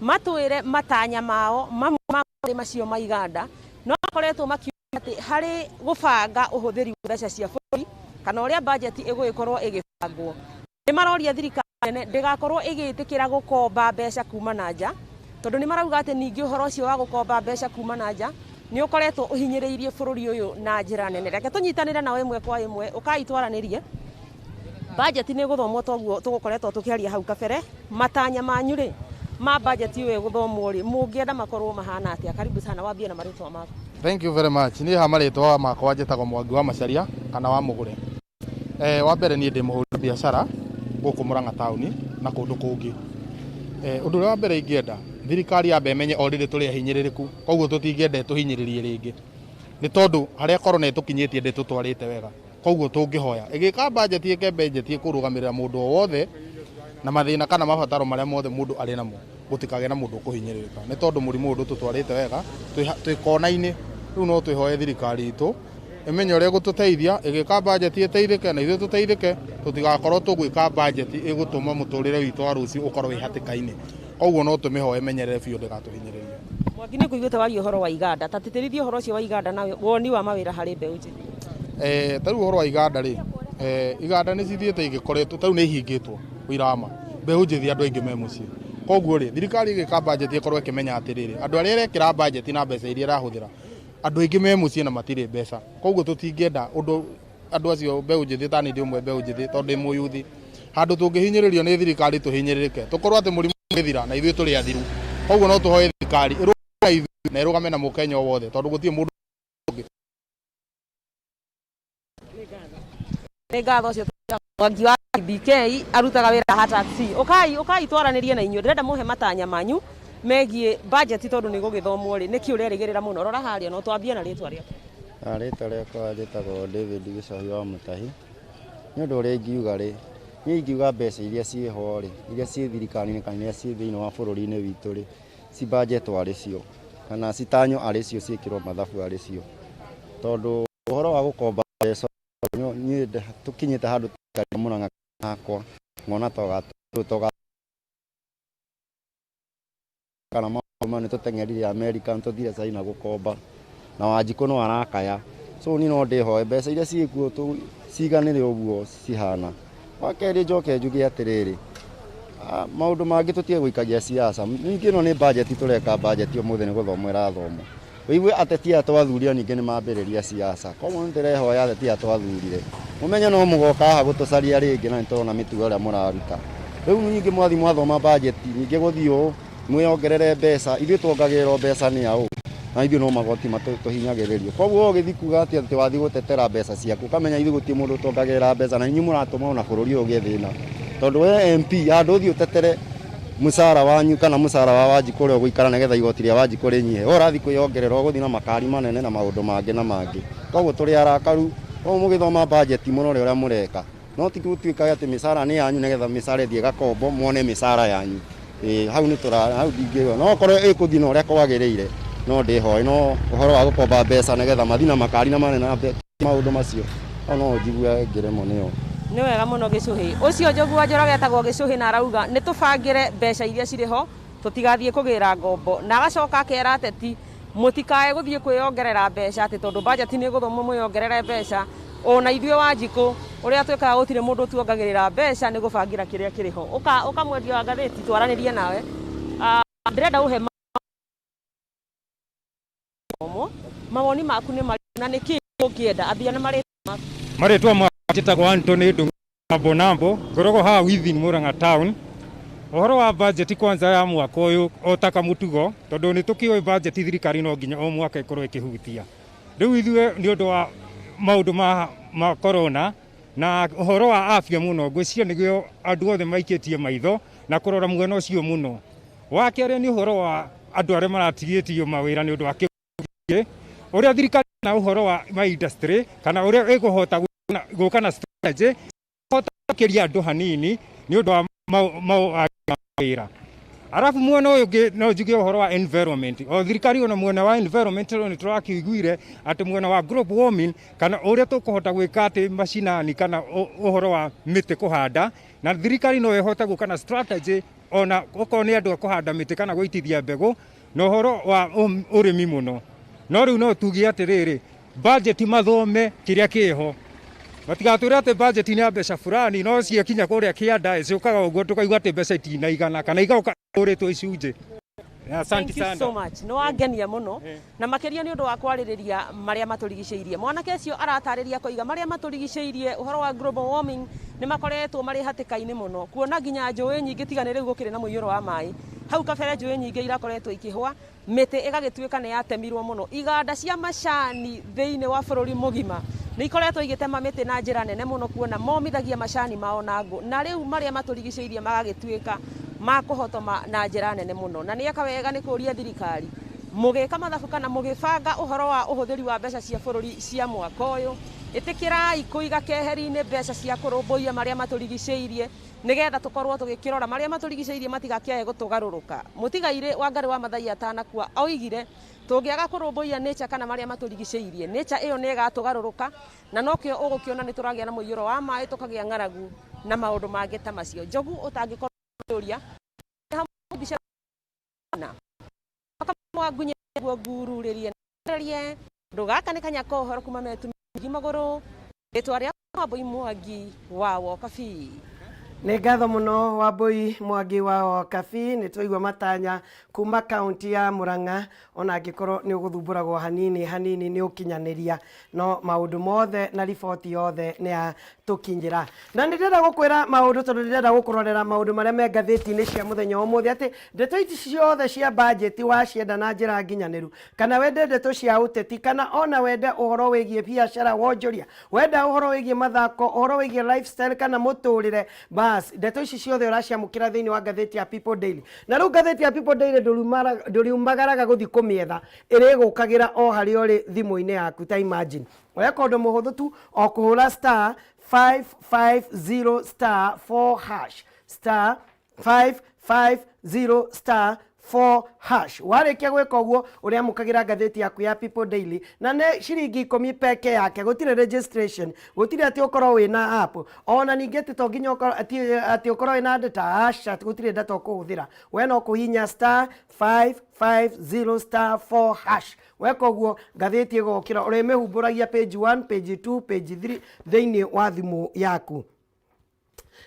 matwĩre matanya mao mamwe ma macio ma iganda, no makoretwo makiuga atĩ harĩ gũbanga ũhũthĩri wa mbeca cia bũrũri kana ũrĩa budget ĩgũgĩkorwo ĩgĩbangwo, nĩ maroria thirikari nene ndĩgakorwo ĩgĩtĩkĩra gũkomba mbeca kuma na nja, tondũ nĩ marauga atĩ ningĩ ũhoro ũcio wa gũkomba mbeca kuma na nja nĩ ũkoretwo ũhinyĩrĩirie bũrũri ũyũ na njĩra nene. Reke tũnyitanĩre nao ĩmwe kwa ĩmwe, ũkai twaranĩrie. Budget nĩ ĩgũthomwo toguo tũgũkoretwo tũkĩaria hau kabere. Matanya manyu rĩ ma budget ĩyo ĩgũthomwo rĩ mũngĩenda makorwo mahana atĩa? Karibu sana, wambie na marĩtwa maku. Thank you very much. Niĩ ha marĩtwa makwa njĩtagwo Mwangi wa Macharia kana wa Mũgũre. Wa mbere niĩ ndĩ mũhũri biacara gũkũ Murang'a taũni na kũndũ kũngĩ. Ũndũ ũrĩa wa mbere ingĩenda thirikari yambe ĩmenye o rĩrĩ tũrĩ ahinyĩrĩrĩku, koguo tũtingĩenda ĩtũhinyĩrĩrie rĩngĩ, nĩ tondũ harĩa corona ĩtũkinyĩtie ndĩtũtwarĩte wega. Koguo tũngĩhoya ĩgĩka budget ĩke budget ĩkũrũgamĩrĩra mũndũ o wothe na mathĩna kana mabataro marĩa mothe mũndũ arĩ namo, gũtikagĩe na mũndũ ũkũhinyĩrĩrĩka, nĩ tondũ mũrimũ ũyũ ndũtũtwarĩte wega, twĩ kona-inĩ. Rĩu no twĩhoe thirikari itũ ĩmenye ũrĩa ĩgũtũteithia, ĩgĩka budget ĩteithĩke na ithuĩ tũteithĩke, tũtigakorwo tũgwĩka budget ĩgũtũma mũtũrĩre witũ wa rũciũ ũkorwo wĩ hatĩka-inĩ. Koguo no tũmĩhoe ĩmenyerere biũ ndĩgatũhinyĩrĩrie. Mwangi, nĩ ngũiguĩte waria ũhoro wa iganda, ta tĩtĩrithia ũhoro ũcio wa iganda na woni wa mawĩra harĩ mbeũ njĩthĩ. Ta rĩu ũhoro wa iganda rĩ, iganda nĩ cithiĩte igĩkoretwo, ta rĩu nĩ ihingĩtwo ũira wa ma, mbeũ njĩthĩ andũ aingĩ me mũciĩ. Koguo rĩ, thirikari ĩgĩka budget ĩkorwo ĩkĩmenya atĩrĩrĩ, andũ arĩa ĩrekĩra budget na mbeca iria ĩrahũthĩra, andũ aingĩ me mũciĩ na matirĩ mbeca. Koguo tũtingĩenda ũndũ andũ acio mbeũ njĩthĩ, ta niĩ ndĩ ũmwe mbeũ njĩthĩ tondũ ndĩ mũyuthi, handũ tũngĩhinyĩrĩrio nĩ thirikari tũhinyĩrĩrĩke, tũkorwo atĩ mũrimũ ũgĩthira na ithuĩ tũrĩ athiru. Koguo no tũhoe thirikari ĩrũgame na ithuĩ na ĩrũgame na mũkenya o wothe, tondũ gũtirĩ mũndũ ũngĩ. Nĩ ngatho ũcio Mwangi wa BK arutaga wĩra ha taxi. Ũkai ũkai twaranĩrie na inyuĩ, ndĩrenda mũhe matanya manyu megiĩ budget tondũ nĩ gũgĩthomwo rĩ, nĩkĩ ũrerĩgĩrĩra mũno? Rora harĩa, no twambie na rĩtwa rĩaku. Rĩtwa rĩakwa njĩtagwo David Gĩcohi wa Mũtahi. Nĩ ũndũ ũrĩa ingiuga rĩ, niĩ ingiuga mbeca iria ciĩho rĩ, iria ciĩ thirikari-inĩ kana iria ciĩ thĩinĩ wa bũrũri-inĩ witũ rĩ, cibanjetwo arĩ cio kana citanywo arĩ cio, ciĩkĩrwo mathabu arĩ cio, tondũ ũhoro wa gũkomba mbeca niĩ tũkinyĩte handũ Murang'a hakwa ngona toga kana maũndũ maya nĩ tũteng'erire America, nĩ tũthire China gũkomba na Wanjikũ no arakaya. So niĩ no ndĩhoe mbeca iria ciĩkuo ciganĩre ũguo cihana. Wa kerĩ njoke njuge atĩrĩrĩ, maũndũ mangĩ tũtige gũikagia siasa. Ningĩ ĩno nĩ budget tũreka, budget ũmũthĩ nĩ gũthomwo ĩrathomwo. Ũigue ateti aya twathurire ningĩ nĩ mambĩrĩria siasa. Koguo nĩ ndĩrehoya ateti aya twathurire mũmenye no mũgoka haha gũtũcaria rĩngĩ na nĩ tũrona mĩtugo ĩrĩa mũraruta. Rĩu ningĩ mwathiĩ mwathoma bajeti ningĩ gũthiĩ ũũ mwĩongerere mbeca, ithuĩ tuongagĩrĩrwo mbeca nĩ aũ? Na ithuĩ no magoti tũhinyagĩrĩrio. Koguo we ũgĩthiĩ kuga atĩ atĩ wathiĩ gũtetera mbeca ciaku ũkamenya ithuĩ gũtirĩ mũndũ ũtuongagĩrĩra mbeca na inyuĩ mũratũma ona bũrũri ũyũ ũgĩe thĩna. Tondũ we MP handũ ũthiĩ ũtetere mũcara wanyu kana mũcara wa Wanjikũ ũrĩa ũgũikara nĩgetha igoti rĩa Wanjikũ rĩnyihe, we ũrathiĩ kwĩyongerera ũgũthiĩ na makari manene na maũndũ mangĩ na mangĩ. Koguo tũrĩ arakaru, koguo mũgĩthoma bajeti mũrore ũrĩa mũreka. No ti gũtuĩka atĩ mĩcara nĩ yanyu nĩgetha mĩcara ĩthiĩ ĩgakombwo muone mĩcara yanyu. Ĩĩ hau nĩ tũra hau ndingĩuga no okorwo ĩkũthiĩ na ũrĩa kwagĩrĩire no ndĩhoe no ũhoro wa gũkomba mbeca nĩgetha mathiĩ na makari na manene na maũndũ macio hau no njigue ngĩremwo nĩyo. Nĩ wega mũno Gĩcũhĩ. Ũcio Njogu wa Njoroge etagwo Gĩcũhĩ na arauga nĩ tũbangĩre mbeca iria cirĩ ho tũtigathiĩ kũgĩra ngombo. Na agacoka akera ateti mũtikae gũthiĩ kwĩyongerera mbeca atĩ tondũ bajeti nĩ ĩgũthomwo mwĩyongerere mbeca. Ona ithuĩ Wanjikũ ũrĩa twĩkaga gũtirĩ mũndũ ũtuongagĩrĩra mbeca nĩ gũbangĩra kĩrĩa kĩrĩ ho. Ũka, ũka mwendia wa ngathĩti twaranĩrie nawe. Ndĩrenda ũhe mathomo, mawoni maku nĩ marĩkũ na nĩkĩ ũngĩenda? Ambia na marĩtwa maku. Marĩtwa makwa njĩtagwo Anthony Ndung'u Nambo, ngoragwo haha within Murang'a town. Ũhoro wa budget kwanza ya mwaka ũyũ o ta kamũtugo, tondũ nĩ tũkĩũĩ budget thirikari no nginya o mwaka ĩkorwo ĩkĩhutia. Rĩu ithuĩ nĩ ũndũ wa maũndũ ma corona na ũhoro wa afya mũno, ngwĩciria nĩguo andũ othe maikĩtie maitho na kũrora mwena ũcio mũno. Wa kerĩ nĩ ũhoro wa andũ arĩa maratigĩtio mawĩra nĩ ũndũ wa kĩng'ũki, ũrĩa thirikari na ũhoro wa ma industry kana ũrĩa ĩkũhota gũka na strategy kũhota gũkĩria andũ hanini nĩ ũndũ wa mawĩra. Arabu mwena ũyũ ũngĩ no njuge ũhoro wa environment. O thirikari ona mwena wa environment nĩ tũrakĩiguire atĩ mwena wa global warming kana ũrĩa tũkũhota gwĩka atĩ macinani kana ũhoro wa mĩtĩ kũhanda, na thirikari no ĩhote gũka na strategy ona okorwo nĩ andũ a kũhanda mĩtĩ kana gũitithia mbegũ na ũhoro wa ũrĩmi mũno. No rĩu no tuge atĩrĩrĩ, budget mathome kĩrĩa kĩho, matigatwĩre atĩ budget nĩ ya mbeca fulani no ciakinya kũrĩa kĩanda ciũkaga ũguo tũkaigua atĩ mbeca itinaigana kana igoka ihũrĩtwo icunjĩ. Asante Thank you sana. so much. Nĩ wangenia mũno na makĩria nĩ ũndũ wa kwarĩrĩria marĩa matũrigicĩirie. Mwanake ũcio aratarĩria koiga marĩa matũrigicĩirie ũhoro wa global warming nĩ makoretwo marĩ hatĩka-inĩ mũno, kuona nginya njũĩ nyingĩ tiga nĩ rĩu gũkĩrĩ na mũiyũro wa maĩ. Hau kabere njũĩ nyingĩ irakoretwo ikĩhwa, mĩtĩ ĩgagĩtuĩka nĩ yatemirwo mũno. Iganda cia macani thĩinĩ wa bũrũri mũgima nĩ ikoretwo igĩtema mĩtĩ na njĩra nene mũno, kuona momithagia macani mao na ngũ, na rĩu marĩa matũrigicĩirie magagĩtuĩka ma kũhotoma na njĩra nene mũno. Na nĩ eka wega nĩ kũria thirikari mũgĩka mathabu kana mũgĩbanga ũhoro wa ũhũthĩri wa mbeca cia bũrũri cia mwaka ũyũ, ĩtĩkĩrai kũiga keheri-inĩ mbeca cia kũrũmbũiya marĩa matũrigicĩirie nĩgetha tũkorwo tũgĩkĩrora marĩa matũrigicĩirie matigakĩae gũtũgarũrũka. Mũtigairĩ Wangari wa Maathai atanakua oigire tũngĩaga kũrũmbũiya nature kana marĩa matũrigicĩirie, nature ĩyo nĩ ĩgatũgarũrũka, na nokĩo ũgũkĩona nĩ tũragĩa na mũiyũro wa maĩ, tũkagĩa ng'aragu na maũndũ mangĩ ta macio. Njogu ũtangĩkorwo ũkĩũria, ndũ gaka nĩ kanyaka ũhoro kuma metu mĩingĩ magũrũ, rĩtwa rĩa Wambui Mwangi wa Wokabi. Nĩ ngatho mũno Wambui Mwangi wa Wokabi, nĩ twaigua matanya kuma kaunti ya Murang'a, ona angĩkorwo nĩ ũgũthumbũragwo hanini hanini nĩ ũkinyanĩria, no maũndũ mothe na riboti yothe nĩ yatũkinyĩra. Na nĩ ndĩrenda gũkwĩra maũndũ tondũ ndĩrenda gũkũrorera maũndũ marĩa me ngathĩti-inĩ cia mũthenya wa ũmũthĩ, atĩ ndeto ici ciothe cia bajeti wacienda na njĩra nginyanĩru, kana wende ndeto cia ũteti, kana ona wende ũhoro wĩgiĩ biacara wonjoria, wenda ũhoro wĩgiĩ mathako, ũhoro wĩgiĩ lifestyle kana mũtũrĩre, bas ndeto ici ciothe ũraciamũkĩra thĩinĩ wa ngathĩti ya People Daily. Na rĩu ngathĩti ya People Daily ndũriumagaraga gũthiĩ kũmĩetha, ĩrĩgũkagĩra o harĩa ũrĩ thimũ-inĩ yaku. Ta imagine weka ũndũ mũhũthũ tu o kũhũra star 550 star 4 hash, star 550 star 4 hash. Warĩkia gwĩka ũguo ũrĩamũkagĩra ngathĩti yaku ya People Daily, na nĩ ciringi 10 peke yake, gũtirĩ registration, gũtirĩ atĩ ũkorwo wĩna app, ona ningĩ atĩ to nginya ũkorwo atĩ ũkorwo wĩna data, aca, gũtirĩ data ũkũhũthĩra. We no kũhihinya star 550 star 4 hash. Weka ũguo ngathĩti ĩgokĩra, ũrĩmĩhumbũragia page 1, page 2, page 3 thĩinĩ wa thimũ yaku.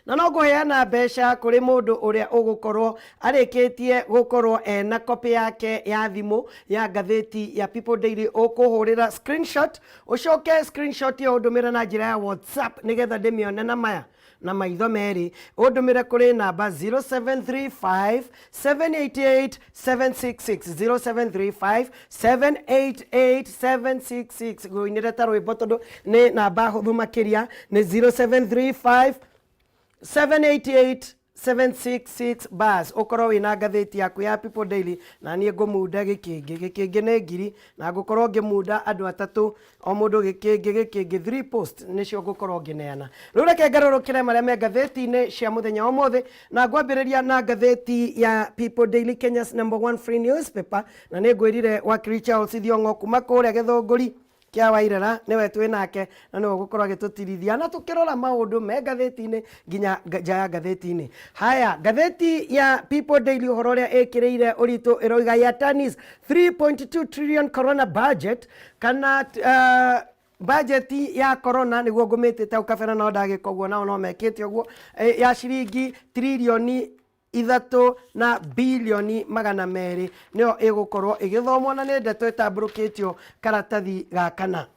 Na no ngũheana mbeca kũrĩ mũndũ ũrĩa ũgũkorwo arĩkĩtie gũkorwo ena copy yake ya thimũ ya ngathĩti ya People Daily. Ũkũhũrĩra screenshot, ũcoke screenshot ĩyo ũndũmĩre na njĩra ya WhatsApp nĩgetha ndĩmĩone na maya na maitho merĩ. Ũndũmĩre kũrĩ namba 0735 788 766, 0735 788 766. Ngũinĩre ta rwĩmbo tondũ nĩ namba hũthũ makĩria, nĩ 0735 788 766. Bas, ũkorwo wĩna ngathĩti yaku ya People Daily na niĩ ngũmunda gĩkĩngĩ. Gĩkĩngĩ nĩ ngiri, na ngũkorwo ngĩmunda andũ atatũ, o mũndũ gĩkĩngĩ gĩkĩngĩ, 3 post nĩcio ngũkorwo ngĩneana. Rĩu reke ngarũrũkĩre marĩa me ngathĩti-inĩ cia mũthenya wa ũmũthĩ, na ngwambĩrĩria na ngathĩti ya People Daily, Kenya's number one free newspaper. Na nĩ ngwĩrire wakiri Charles Thiong'o kuma kũrĩa Gĩthũngũri kĩa Wairera nĩwe twĩ nake, na nĩwe ũgũkorwo agĩtũtirithia na tũkĩrora maũndũ me ngathĩti-inĩ nginya nja ya ngathĩti-inĩ. Haya, ngathĩti ya People Daily, ũhoro ũrĩa ĩkĩrĩire ũritũ ĩroiga Yatani's 3.2 trillion corona budget, kana bajeti ya corona nĩguo ngũmĩtĩte hau kabere, no ndagĩka ũguo nao no mekĩte ũguo, ya ciringi 3.2 billioni nĩyo ĩgũkorwo ĩgĩthomwo, na nĩ ndeto ĩtambũrũkĩtio karatathi ga kana.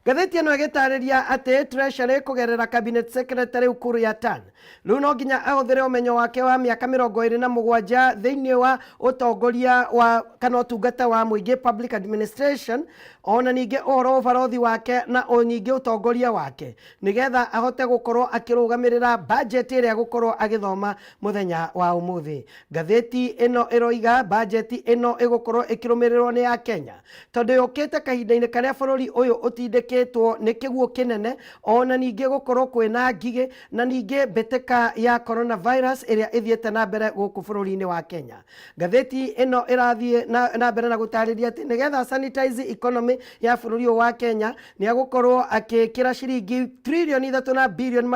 Ngathĩti ĩno ĩgĩtarĩria atĩ Treasury kũgerera cabinet secretary Ukur Yatani rĩu no nginya ahũthĩre ũmenyo wake wa mĩaka 27 thĩinĩ wa ũtongoria wa kana ũtungata wa mũingĩ, public administration, ona ningĩ ũhoro wa ũbarothi wake na o ningĩ ũtongoria wake, nĩgetha ahote gũkorwo akĩrũgamĩrĩra budget ĩrĩa egũkorwo agĩthoma mũthenya wa ũmũthĩ. Ngathĩti ĩno ĩroiga budget ĩno ĩgũkorwo ĩkĩrũmĩrĩrwo nĩ ya Kenya tondũ yũkĩte kahinda-inĩ karĩa bũrũri ũyũ ũtindĩkĩtwo nĩ kĩguũ kĩnene, ona ningĩ gũkorwo kwĩna ngigĩ, na ningĩ mbĩtĩka ya coronavirus ĩrĩa ĩthiĩte na mbere gũkũ bũrũri-inĩ wa Kenya. Ngathĩti ĩno ĩrathiĩ na mbere na gũtarĩria atĩ nĩgetha sanitize economy ya bũrũri ũyũ wa Kenya, nĩ egũkorwo akĩkĩra ciringi 3.2 billioni,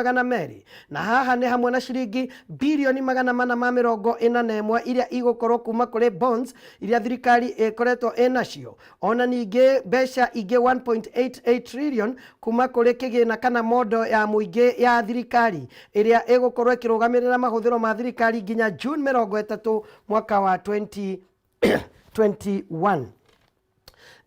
na haha nĩ hamwe na ciringi 441 billion iria igũkorwo kuma kũrĩ bonds iria thirikari ĩkoretwo ĩnacio, ona ningĩ mbeca ingĩ 1.88 trillion kuma kũrĩ kĩgĩna kana mondo ya mũingĩ ya thirikari ĩrĩa ĩgũkorwo ĩkĩrũgamĩrĩra mahũthĩro ma thirikari nginya June 30 mwaka wa 2021.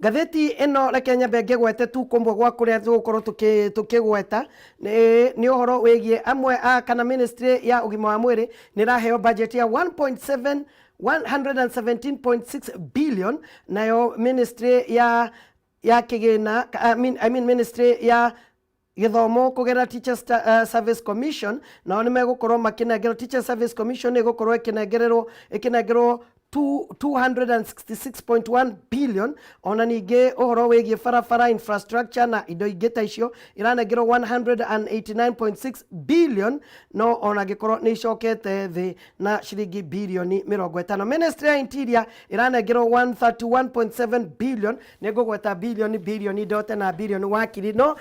Ngathĩti ĩno, reke nyambe ngĩgwete tu kũmwe gwa kũrĩa tũgũkorwo tũkĩgweta nĩ ũhoro wĩgiĩ amwe a kana ministry ya ũgima wa mwĩrĩ nĩ ĩraheo budget ya 1.7 117.6 billion, nayo ministry ya kĩgĩna, I mean ministry ya gĩthomo kũgerera Teachers Service Commission, nao nĩ megũkorwo makĩnengerwo, Teachers Service Commission nĩ ĩgũkorwo ĩkĩnengerwo 266.1 billion. Ona ningĩ ũhoro wĩgiĩ barabara, infrastructure na indo ingĩ ta icio iranengerwo 189.6 billion, no ona angĩkorwo nĩ icokete thĩ na ciringi 50 bilioni. Ministry ya Interior ĩranengerwo 131.7 billion. Nĩ ngũgweta bilioni bilioni ndote na bilioni wakiri, no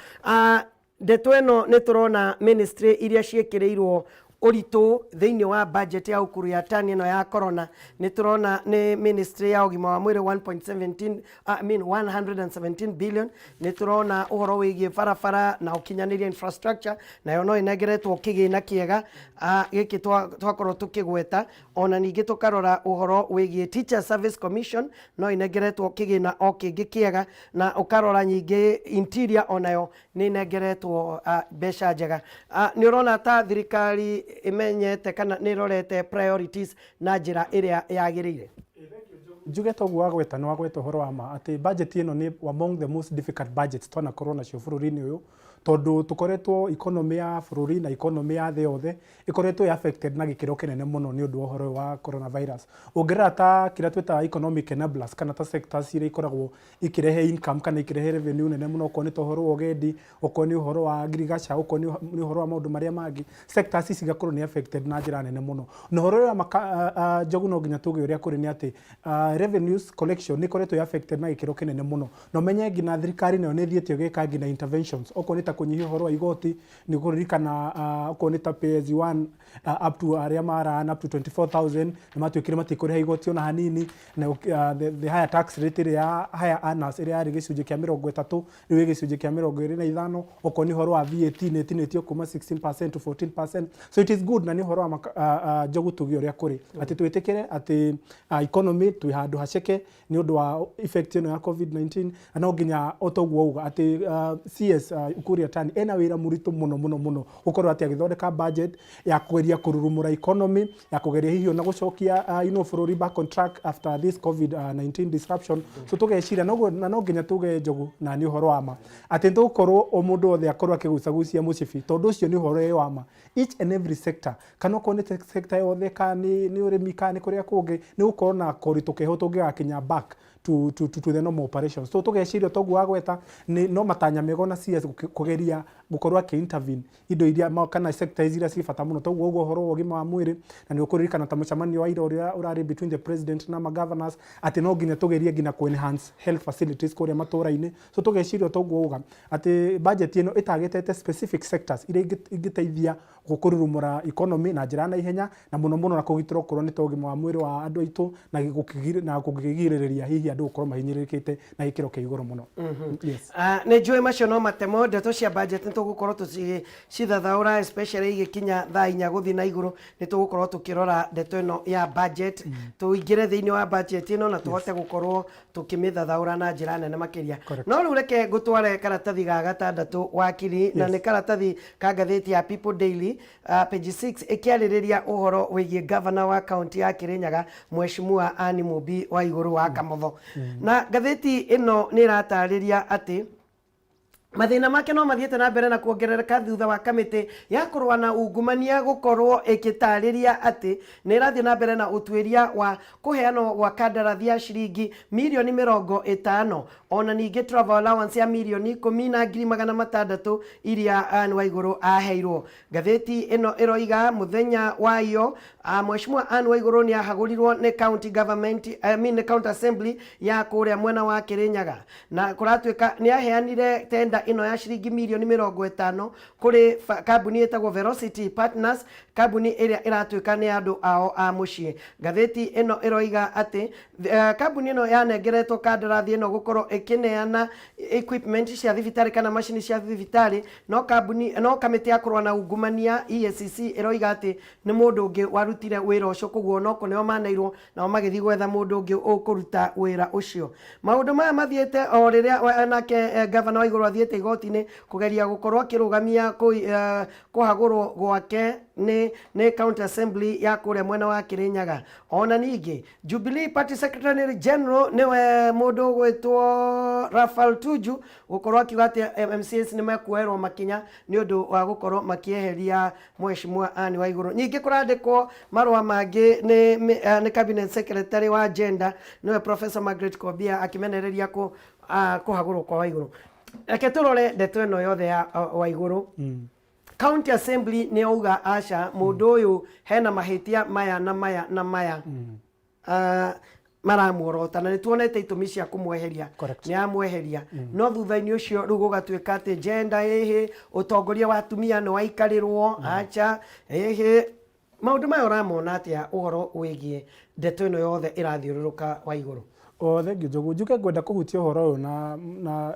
ndeto ĩno nĩ tũrona ministry iria ciĩkĩrĩirwo ũritũ thĩinĩ wa budget ya Ukur Yatani ĩno ya corona, nĩ tũrona nĩ ministry ya ũgima wa mwĩrĩ 1.17, I mean 117 billion. Nĩ tũrona ũhoro wĩgiĩ barabara na ũkinyanĩria, infrastructure, nayo no ĩnengeretwo kĩgĩna kĩega gĩkĩ twakorwo tũkĩgweta. Ona ningĩ tũkarora ũhoro wĩgiĩ Teacher Service Commission, no ĩnengeretwo kĩgĩna o kĩngĩ kĩega, na ũkarora nyingĩ Interior onayo nĩ ĩnengeretwo mbeca njega. Nĩ ũrona ta thirikari ĩmenyete kana nĩ ĩrorete priorities na njĩra ĩrĩa yagĩrĩire? Njuge toguo wagweta, nĩ wagweta ũhoro wa ma atĩ budget ĩno nĩ among the most difficult budgets twanakorwo nacio bũrũri-inĩ ũyũ, tondũ tũkoretwo economy ya bũrũri na economy ya thĩ yothe ĩkoretwo ĩ affected na gĩkĩro kĩnene mũno nĩ ũndũ wa ũhoro ũyũ wa coronavirus. Ũngĩrora ta kĩrĩa twĩtaga economic enablers, kana ta sectors iria ikoragwo ikĩrehe income kana ikĩrehe revenue nene mũno, okorwo nĩ ta ũhoro wa ũgendi, okorwo nĩ ũhoro wa agriculture, okorwo nĩ ũhoro wa maũndũ marĩa mangĩ, sectors ici igakorwo nĩ affected na njĩra nene mũno. Na ũhoro ũrĩa Njogu, no nginya tuge ũrĩa kũrĩ nĩ atĩ Revenues collection nĩ ĩkoretwo ĩ affected na gĩkĩro kĩnene mũno, na ũmenye nginya thirikari nayo nĩ ĩthiĩte ĩgĩka nginya interventions, okorwo nĩ ta kũnyihia ũhoro wa igoti, nĩ kũririkana okorwo nĩ ta pay as you earn, up to arĩa mara earn up to 24,000 nĩ matuĩkire matikũrĩha igoti ona hanini, na the higher tax rate ĩrĩa ya higher earners ĩrĩa yarĩ gĩcunjĩ kĩa 30 rĩu ĩ gĩcunjĩ kĩa 25. Okorwo nĩ ũhoro wa VAT, nĩ ĩtinĩtio kuma 16% to 14%. So it is good, na nĩ ũhoro wa Njogu, tuge ũrĩa kũrĩ, atĩ twĩtĩkĩre atĩ economy twĩ handũ haceke nĩ ũndũ wa effect ĩno ya COVID-19, na no nginya o toguo auga atĩ CS Ukur Yatani ena wĩra mũritũ mũno mũno mũno gũkorwo atĩ agĩthondeka budget ya kũgeria kũrurumũra economy, ya kũgeria hihi ona gũcokia bũrũri back on track after this COVID-19 disruption. So tũgeciria noguo, na no nginya tuge, Njogu, na nĩ ũhoro wa ma atĩ tũgũkorwo o mũndũ wothe akorwo akĩgucagucia mũcibi, tondũ ũcio nĩ ũhoro wĩ wa ma. Each and every sector, kana okorwo nĩ sector yothe, kana nĩ ũrĩmi, kana nĩ kũrĩa kũngĩ, nĩ gũkorwo na koritũ keho tũngĩgakinya back to the normal operations. So tũgeciria toguo wagweta nĩ no matanya mega na CS kũgeria gũkorwo akĩ intervene indo iria kana sectors iria ci bata mũno, toguo ũguo ũhoro wa ũgima wa mwĩrĩ. Na nĩ ũkũririkana ta mũcemanio wa ira ũrĩa ũrarĩ between the president na ma governors, atĩ no nginya tũgerie nginya kũ enhance health facilities kũrĩa matũra-inĩ. So tũgeciria toguo uga atĩ budget ĩno ĩtargetete specific sectors iria ingĩteithia gũkũrurumũra economy na njĩra ya naihenya, na mũno mũno na kũgitĩra okorwo nĩ ta ũgima wa mwĩrĩ wa andũ aitũ, na gũkĩgirĩrĩria hihi andũ gũkorwo mahinyĩrĩrĩkĩte na gĩkĩro kĩa igũrũ mũno. Yes. Nĩ njũĩ macio no matemo. Ndeto cia budget nĩ tũgũkorwo tũcithathaũra, especially igĩkinya thaa 4 gũthiĩ na igũrũ, nĩ tũgũkorwo tũkĩrora ndeto ĩno ya budget, tũingĩre thĩinĩ wa budget ĩno na tũhote gũkorwo tũkĩmĩthathaũra na njĩra nene makĩria. No rĩu reke ngũtware karatathi ga gatandatũ, wakiri, na nĩ karatathi ka ngathĩti ya People Daily, page 6, ĩkĩarĩrĩria ũhoro wĩgiĩ governor wa kaunti ya Kirinyaga, Mheshimiwa Anne Mumbi wa Igũrũ wa Kamotho. Na ngathĩti ĩno nĩ ĩratarĩria atĩ mathĩna make no mathiĩte na mbere na kuongerereka thutha wa kamĩtĩ ya kũrũa na ungumania gũkorwo ĩgĩtarĩria atĩ nĩ ĩrathiĩ na mbere na ũtuĩria wa kũheanwo gwa kandarathi ya ciringi mirioni 50, ona ningĩ travel allowance ya 10,600,000 iria Anne Waigũrũ aheirwo. Ngathĩti ĩno ĩroiga mũthenya wa iyo Mheshimiwa Anne Waigũrũ nĩ ahagũrirwo nĩ county government, I mean, nĩ county assembly ya kũrĩa mwena wa Kirinyaga, na kũratuĩka nĩ aheanire tenda ĩno ya ciringi mirioni 50 kũrĩ kambuni ĩtagwo Velocity Partners, kambuni ĩrĩa ĩratuĩka nĩ andũ ao a mũciĩ. Ngathĩti ĩno ĩroiga atĩ kambuni ĩno yanengeretwo kandarathi ĩno gũkorwo ĩkĩneana equipment cia thibitarĩ kana macini cia thibitarĩ, no kambuni no kamĩtĩ ya kũrũa na ungumania EACC ĩroiga atĩ nĩ mũndũ ũngĩ warutire wĩra ũcio, koguo no kũneo maneirwo nao magĩthiĩ gwetha mũndũ ũngĩ ũkũruta wĩra ũcio. Maũndũ maya mathiĩte o rĩrĩa nake gavana wa igũrũ athiĩte igoti-inĩ kũgeria gũkorwo akĩrũgamia kũhagũrwo gwake nĩ county assembly ya kũrĩa mwena wa Kirinyaga. Ona ningĩ Jubilee Party Secretary General, nĩwe mũndũ ũgwĩtwo Raphael Tuju, gũkorwo akiuga atĩ MCAs nĩ mekuoerwo makinya nĩ ũndũ wa gũkorwo makĩeheria Mheshimiwa Anne Waigũrũ. Ningĩ kũrandĩkwo marũa mangĩ nĩ cabinet secretary wa gender, nĩwe Professor Margaret Kobia, akĩmenereria kũhagũrwo kwa Waigũrũ. Reke tũrore ndeto ĩno yothe ya Waigũrũ. County assembly nĩ yauga aca, mũndũ ũyũ hena mahĩtia maya na maya na maya maramuorota, na nĩ tuonete itũmi cia kũmweheria. Nĩ amweheria, no thutha-inĩ ũcio rĩu gũgatuĩka atĩ gender ĩhĩ, ũtongoria wa atumia nĩ waikarĩrwo, aca ĩhĩ. Maũndũ maya ũramona atĩa, ũhoro wĩgiĩ ndeto ĩno yothe ĩrathiũrũrũka wa igũrũ? O thengiũ, Njogu. Njuge ngwenda kũhutia ũhoro ũyũ na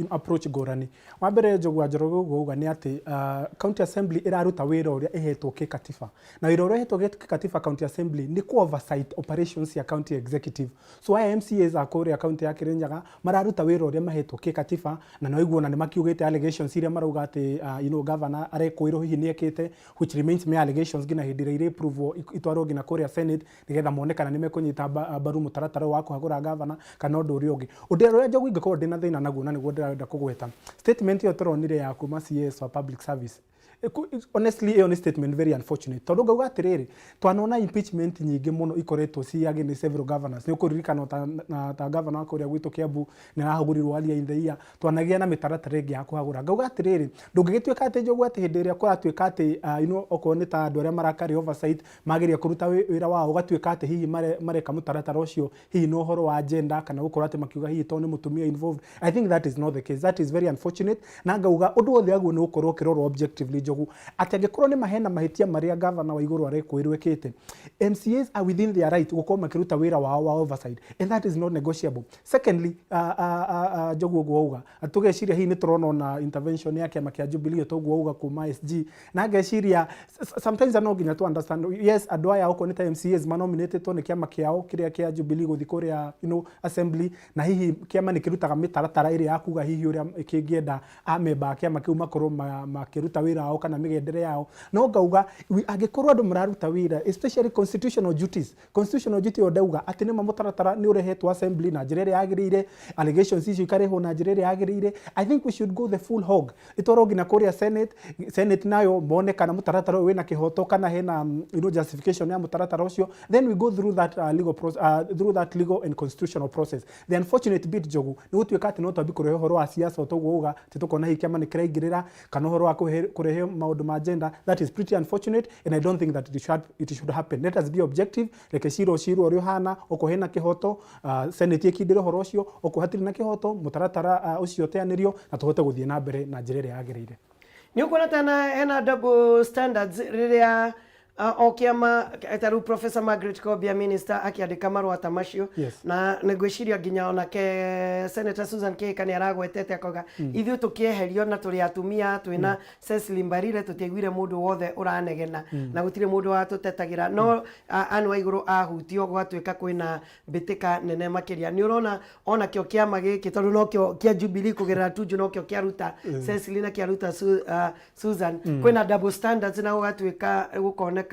approach ngũrani. Wa mbere, Njogu wa Njoroge, ũguo uga nĩ atĩ county assembly ĩraruta wĩra ũrĩa ĩhetwo kĩkatiba, na wĩra ũrĩa ĩhetwo kĩkatiba county assembly nĩ ku oversight operations cia county executive. So aya MCAs a kũrĩa county ya Kirinyaga mararuta wĩra ũrĩa mahetwo kĩkatiba, na no iguo na nĩ makiugĩte allegations iria marauga atĩ governor arekũĩrwo hihi nĩ ekĩte, which remains mere allegations nginya hĩndĩ ĩrĩa irĩ itwarwo nginya kũrĩa Senate nĩgetha mone kana nĩ mekũnyita mbaru mũtaratara wa kũhagũra gavana kana ũndũ ũrĩa ũngĩ. Ũndũ ũrĩa, Njogu, ingĩkorwo ndĩna thĩna naguo, na nĩguo ndĩrenda kũgweta, statement ĩyo tũronire ya kuma CS wa public service. Honestly, ĩyo nĩ statement very unfortunate, tondũ ngauga atĩrĩrĩ, twanona impeachment nyingĩ mũno ikoretwo ci against several governors. Nĩ ũkũririkana ta, na, ta governor wa kũrĩa gwitũ Kiambu nĩ arahagũrirwo earlier in the year. Twanagĩa na mĩtaratara ĩngĩ ya kũhagũra. Ngauga atĩrĩrĩ, ndũngĩgĩtuĩka atĩ, Njogu, atĩ hĩndĩ ĩrĩa kũratuĩka atĩ okorwo nĩ ta andũ arĩa marakarĩ oversight mageria kũruta wĩra wao, ũgatuĩka atĩ hihi mareka mũtaratara ũcio hihi nĩ ũhoro wa agenda, kana gũkorwo atĩ makiuga hihi tondũ nĩ mũtumia involved. I think that is not the case. That is very unfortunate. Na ngauga ũndũ wothe aguo nĩ gũkorwo ũkĩrorwo objectively, Njogu, atĩ angĩkorwo nĩ mahena mahĩtia marĩa gavana wa igũrũ arekũĩrwo ĩkĩte, MCAs are within their right gũkorwo makĩruta wĩra wao wa oversight, and that is not negotiable. Secondly, Njogu, ũguo wauga, tũgeciria hihi nĩ tũrona ona intervention ya kĩama kĩa Jubilee, toguo wauga kuma SG, na ngeciria sometimes no nginya tu understand, yes, andũ aya okorwo nĩ ta MCAs manominatetwo nĩ kĩama kĩao kĩrĩa kĩa Jubilee gũthiĩ kũrĩa assembly, na hihi kĩama nĩ kĩrutaga mĩtaratara ĩrĩa ya kuga hihi ũrĩa kĩngĩenda amemba a kĩama kĩu makorwo makĩruta wĩra wao kana mĩgendere yao. No ngauga angĩkorwo andũ mararuta wĩra, especially constitutional duties, constitutional duty ĩyo, ndauga atĩ nĩma mũtaratara nĩ ũrehetwo assembly na njĩra ĩrĩa yagĩrĩire, allegations icio ikarehwo na njĩra ĩrĩa yagĩrĩire, I think we should go the full hog, itwarwo nginya kũrĩa Senate. Senate nayo mone kana mũtaratara ũyũ wĩna kĩhoto, kana hena justification ya mũtaratara ũcio. Then we go through that legal process, through that legal and constitutional process. The unfortunate bit, Njogu, nĩ gũtuĩka atĩ no twambi kũrehe ũhoro wa siasa, ũtoguo uga atĩ tũkona hihi kĩama nĩ kĩraingĩrĩra, kana ũhoro wa kũrehe maũndũ ma agenda. That is pretty unfortunate, and I don't think that it should happen. Let us be objective. Reke cira ũcirwo ũrĩa ũhana. Okorwo hena kĩhoto, Senate ĩkindĩre ũhoro ũcio. Okorwo hatirĩ na kĩhoto, mũtaratara ũcio ũteanĩrio na tũhote gũthiĩ na mbere na njĩra ĩrĩa yagĩrĩire. Nĩ ũkuona tena hena double standards rĩrĩa o kĩama, ta rĩu Professor Margaret Kobia, minister, akĩandĩka marũa ta macio, na nĩ ngwĩciria nginya onake Senator Susan Kihika nĩ aragwetete akauga, ithuĩ tũkĩeherio na tũrĩ atumia, twĩna Cecily Mbarire, tũtiaiguire mũndũ wothe ũranegena, na gũtirĩ mũndũ watũtetagĩra, no Anne Waigũrũ ahutio gwatuĩka kwĩna mbĩtĩka nene makĩria. Nĩ ũrona onakĩo kĩama gĩkĩ, tondũ nokĩo kĩa Jubilee kũgerera Tuju nokĩo kĩaruta Cecily na kĩaruta Susan, kwĩna double standards na gũgatuĩka gũkoneka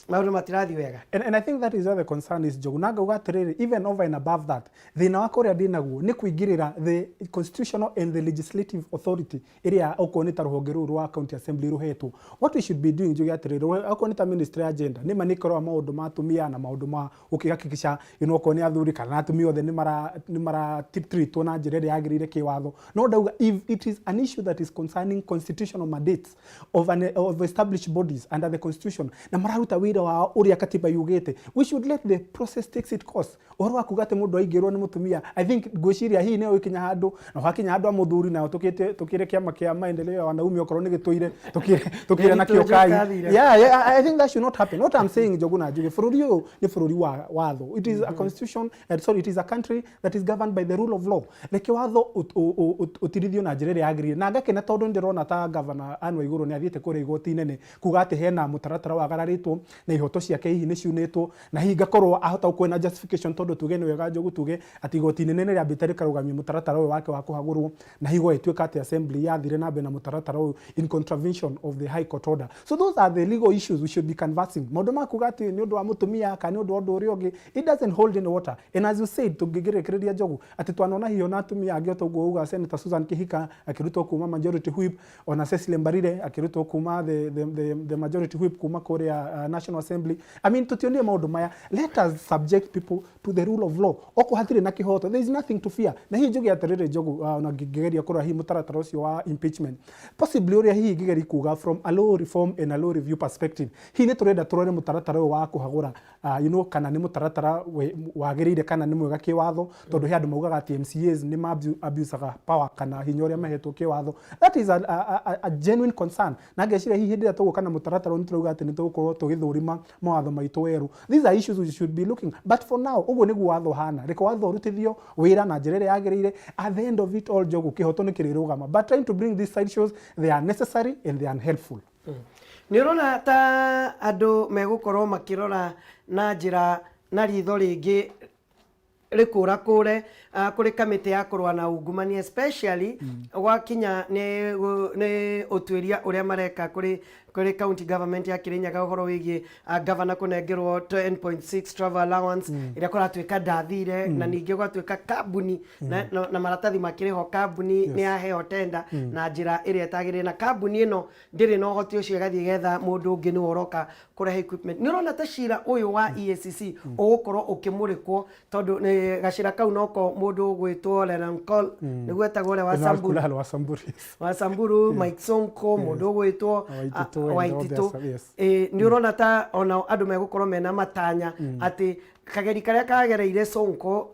maũndũ matirathiĩ wega. And I think that is where the concern is, Njogu. Na ngauga atĩrĩrĩ, even over and above that, thĩna wakwa ũrĩa ndĩnaguo nĩ kũingĩrĩra the constitutional and the legislative authority ĩrĩa okorwo nĩ ta rũhonge rũu rwa county assembly rũhetwo. What we should be doing, njuge atĩrĩrĩ, okorwo nĩ ta ministry ya gender, nĩ ma nĩ ĩkoragwo maũndũ ma atumia na maũndũ ma gũkĩhakikisha okorwo nĩ athuri kana atumia othe nĩ mara treatwo na njĩra ĩrĩa yagĩrĩire kĩwatho. No ndauga, if it is an issue that is concerning constitutional mandates of established bodies under the constitution, na mararuta wĩra wao ũrĩa katiba yugĩte, we should let the process takes its course. Ũhoro wa kuga atĩ mũndũ aingĩrwo nĩ mũtumia, I think ngwĩciria hihi nĩyo ĩkinya handũ na ũgakinya handũ a mũthuri nayo tũkĩte tũkĩre kĩama kĩa Maendeleo ya Wanaume okorwo nĩ gĩtũire tũkĩre nakĩo kai. Kathire. Yeah, I think that should not happen. What I'm saying, Njogu na Njuge, bũrũri ũyũ nĩ bũrũri wa watho. It is a constitution, sorry, it is a country that is governed by the rule of law. Reke watho ũtirithio na njĩra ĩrĩa yagĩrĩire. Na ngakena tondũ nĩndĩrona ta governor Anne Waigũrũ nĩ athiĩte kũrĩa igoti inene kuga atĩ hena mũtaratara wagararĩtwo na ihoto ciake hihi nĩ ciunĩtwo, na hihi ngakorwo ahota gũkorwo na justification, tondũ tuge nĩ wega, Njogu, tuge atĩ igoti inene nĩ rĩambĩte rĩkarũgamia mũtaratara ũyũ wake wa kũhagũrwo, na hihi gwagĩtuĩka atĩ assembly yathire na mbere na mũtaratara ũyũ in contravention of the high court order. So those are the legal issues we should be canvassing. Maũndũ ma kuga atĩ nĩ ũndũ wa mũtumia kana nĩ ũndũ wa ũndũ ũrĩa ũngĩ, it doesn't hold any water. And as you said, tũngĩgĩrĩkĩrĩria, Njogu, atĩ twanona hihi ona atumia angĩ o ũguo uga, Senator Susan Kihika akĩrutwo kuma majority whip, ona Cecily Mbarire akĩrutwo kuma the majority whip kuma kũrĩa National Assembly. I mean, tũtionire maũndũ maya. Let us subject people to the rule of law. Okorwo hatirĩ na kĩhoto, there is nothing to fear. Na hihi njuge atĩrĩrĩ, Njogu, ona ngĩgeria kũrora hihi mũtaratara ũcio wa impeachment, possibly ũrĩa hihi ngĩgeria kuga from a law reform and a law review perspective, hihi nĩ tũrenda tũrore mũtaratara ũyũ wa kũhagũra kana nĩ mũtaratara wagĩrĩire kana nĩ mwega kĩwatho, tondũ he andũ maugaga atĩ MCAs nĩ ma abusaga power kana hinya ũrĩa mahetwo kĩwatho. That is a genuine concern, na ngeciria hihi hĩndĩ ĩrĩa tũgũka na mũtaratara ũyũ nĩ tũrauga atĩ nĩ tũgũkorwo tũgĩthũrima mawatho maitũ werũ. These are issues we should be looking, but for now ũguo nĩguo watho ũhana. Reke watho ũrutithio wĩra na njĩra ĩrĩa yagĩrĩire. At the end of it all, Njogu, kĩhoto nĩ kĩrĩrũgama, but trying to bring these side shows, they are necessary and they are unhelpful. Nĩ ũrona ta andũ megũkorwo makĩrora na njĩra na ritho rĩngĩ Rĩkũrakũre kũrĩ kamĩtĩ ya kũrũa na ungumania, especially gwakinya nĩ ũtuĩria ũrĩa mareka kũrĩ county government ya Kirinyaga, ũhoro wĩgiĩ governor kũnengerwo 10.6 travel allowance ĩrĩa kũratuĩka ndathire, na ningĩ gwatuĩka kambuni na maratathi makĩrĩ ho, kambuni nĩ yaheo tenda na njĩra ĩrĩa ĩtagĩrĩire, na kambuni ĩno ndĩrĩ na ũhoti ũcio, ĩgathiĩ ĩgetha mũndũ ũngĩ nĩwe ũroka kũrehe equipment. Nĩ ũrona ta cira ũyũ wa EACC ũgũkorwo ũkĩmũrĩkwo, tondũ nĩ gacĩra kau noko mũndũ ũgwĩtwo Lenankol, nĩguo etagwo, ũrĩa wa Samburu? Kulal wa Samburu, yes. Wa Samburu, Mike Sonko, mũndũ ũgwĩtwo Waititu, and Waititu. all the- yes. Nĩ ũrona ta ona andũ megũkorwo mena matanya atĩ kageri karĩa kagereire Sonko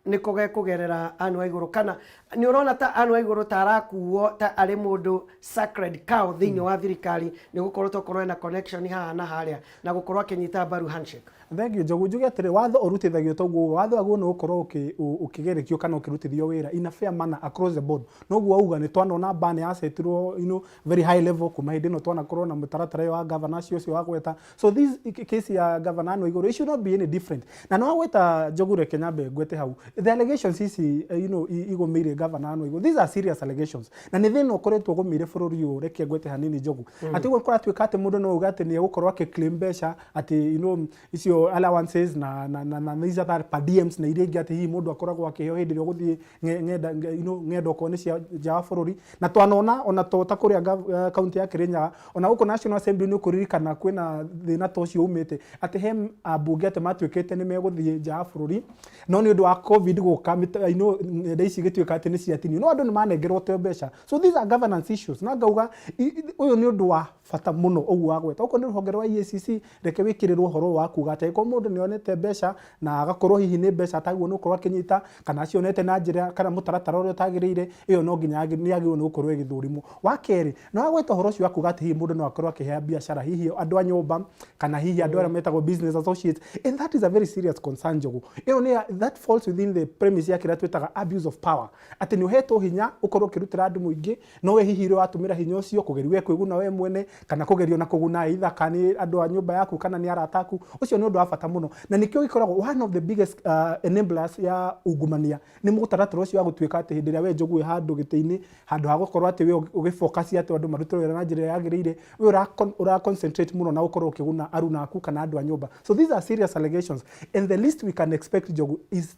nĩko gekũgerera Anne Waigũrũ, kana nĩ ũrona ta Anne Waigũrũ ta arakuo ta arĩ mũndũ sacred cow thĩinĩ wa thirikari, nĩ gũkorwo tokorwo ena connection haha na harĩa na gũkorwo akĩnyita mbaru handshake? Thank you, Njogu. Njuge atĩrĩ, watho ũrutithagio toguo watho waguo nĩ gũkorwo ũkĩgerekio kana ũkĩrutithio wĩra in a fair manner across the board. Noguo auga nĩ twanona ban yasetirwo very high level kuma hĩndĩ ĩno twanakorwo na mũtaratara ũyũ wa governor ũcio wa gweta. So this case ya governor Anne Waigũrũ, it should not be any different. Na no wagweta, Njogu, reke nyambe ngwete hau the allegations ici igũmĩire governor Anne Waigũrũ. These are serious allegations na nĩ thĩna ũkoretwo ũgũmĩire bũrũri ũyũ. Reke ngwete hanini, Njogu, atĩ ũguo kũratuĩka atĩ mũndũ no auge atĩ nĩ egũkorwo akĩ-claim mbeca atĩ icio allowances na these other per diems na iria ingĩ atĩ hihi mũndũ akoragwo akĩheo hĩndĩ ĩrĩa ũgũthiĩ ng'enda ng'endo okorwo nĩ cia nja wa bũrũri. Na twanona ona to ta kũrĩa kaunti ya Kirinyaga, ona gũkũ National Assembly nĩ ũkũririkana kwĩna thĩna ta ũcio umĩte atĩ he ambunge atĩ matuĩkĩte nĩ megũthiĩ nja wa bũrũri, no nĩ ũndũ wa COVID gũka ng'enda ici igĩtuĩka atĩ nĩ ciatinio, no andũ nĩ manengerwo te mbeca. So these are governance issues, na ngauga ũyũ nĩ ũndũ wa bata mũno ũguo wagweta. Okorwo nĩ rũhonge rwa EACC, reke wĩkĩrĩrwo ũhoro wa kuga atĩ angĩkorwo mũndũ nĩ onete mbeca na agakorwo hihi nĩ mbeca atagĩrĩirwo nĩ gũkorwo akĩnyita kana acionete na njĩra kana mũtaratara ũrĩa ũtagĩrĩire, ĩyo no nginya nĩ yagĩrĩirwo nĩ gũkorwo ĩgĩthũrimwo. Wa kerĩ, no wagweta ũhoro ũcio wa kuga atĩ hihi mũndũ no akorwo akĩhea biacara hihi andũ a nyũmba kana hihi andũ arĩa metagwo business associates, and that is a very serious concern, Njogu. Ĩyo nĩ that falls within the premise ya kĩrĩa twĩtaga abuse of power, atĩ nĩ ũhetwo hinya ũkorwo ũkĩrutĩra andũ mũingĩ, no we hihi ũrĩa watũmĩra hinya ũcio kũgeria we kwĩguna we mwene kana kũgeria ona kũguna either kana nĩ andũ a nyũmba yaku kana nĩ arata aku. Ũcio nĩ ũndũ wa bata mũno na nĩkĩo gĩkoragwo one of the biggest enablers ya ungumania, nĩ mũtaratara ũcio wa gũtuĩka atĩ hĩndĩ ĩrĩa we Njogu wĩ handũ gĩtĩ-inĩ, handũ ha gũkorwo atĩ we ũgĩfocus atĩ andũ marute wĩra na njĩra ĩrĩa yagĩrĩire, we ũra concentrate mũno na gũkorwo ũkĩguna aruna aku kana andũ a nyũmba. So these are serious allegations, and the least we can expect, Njogu, is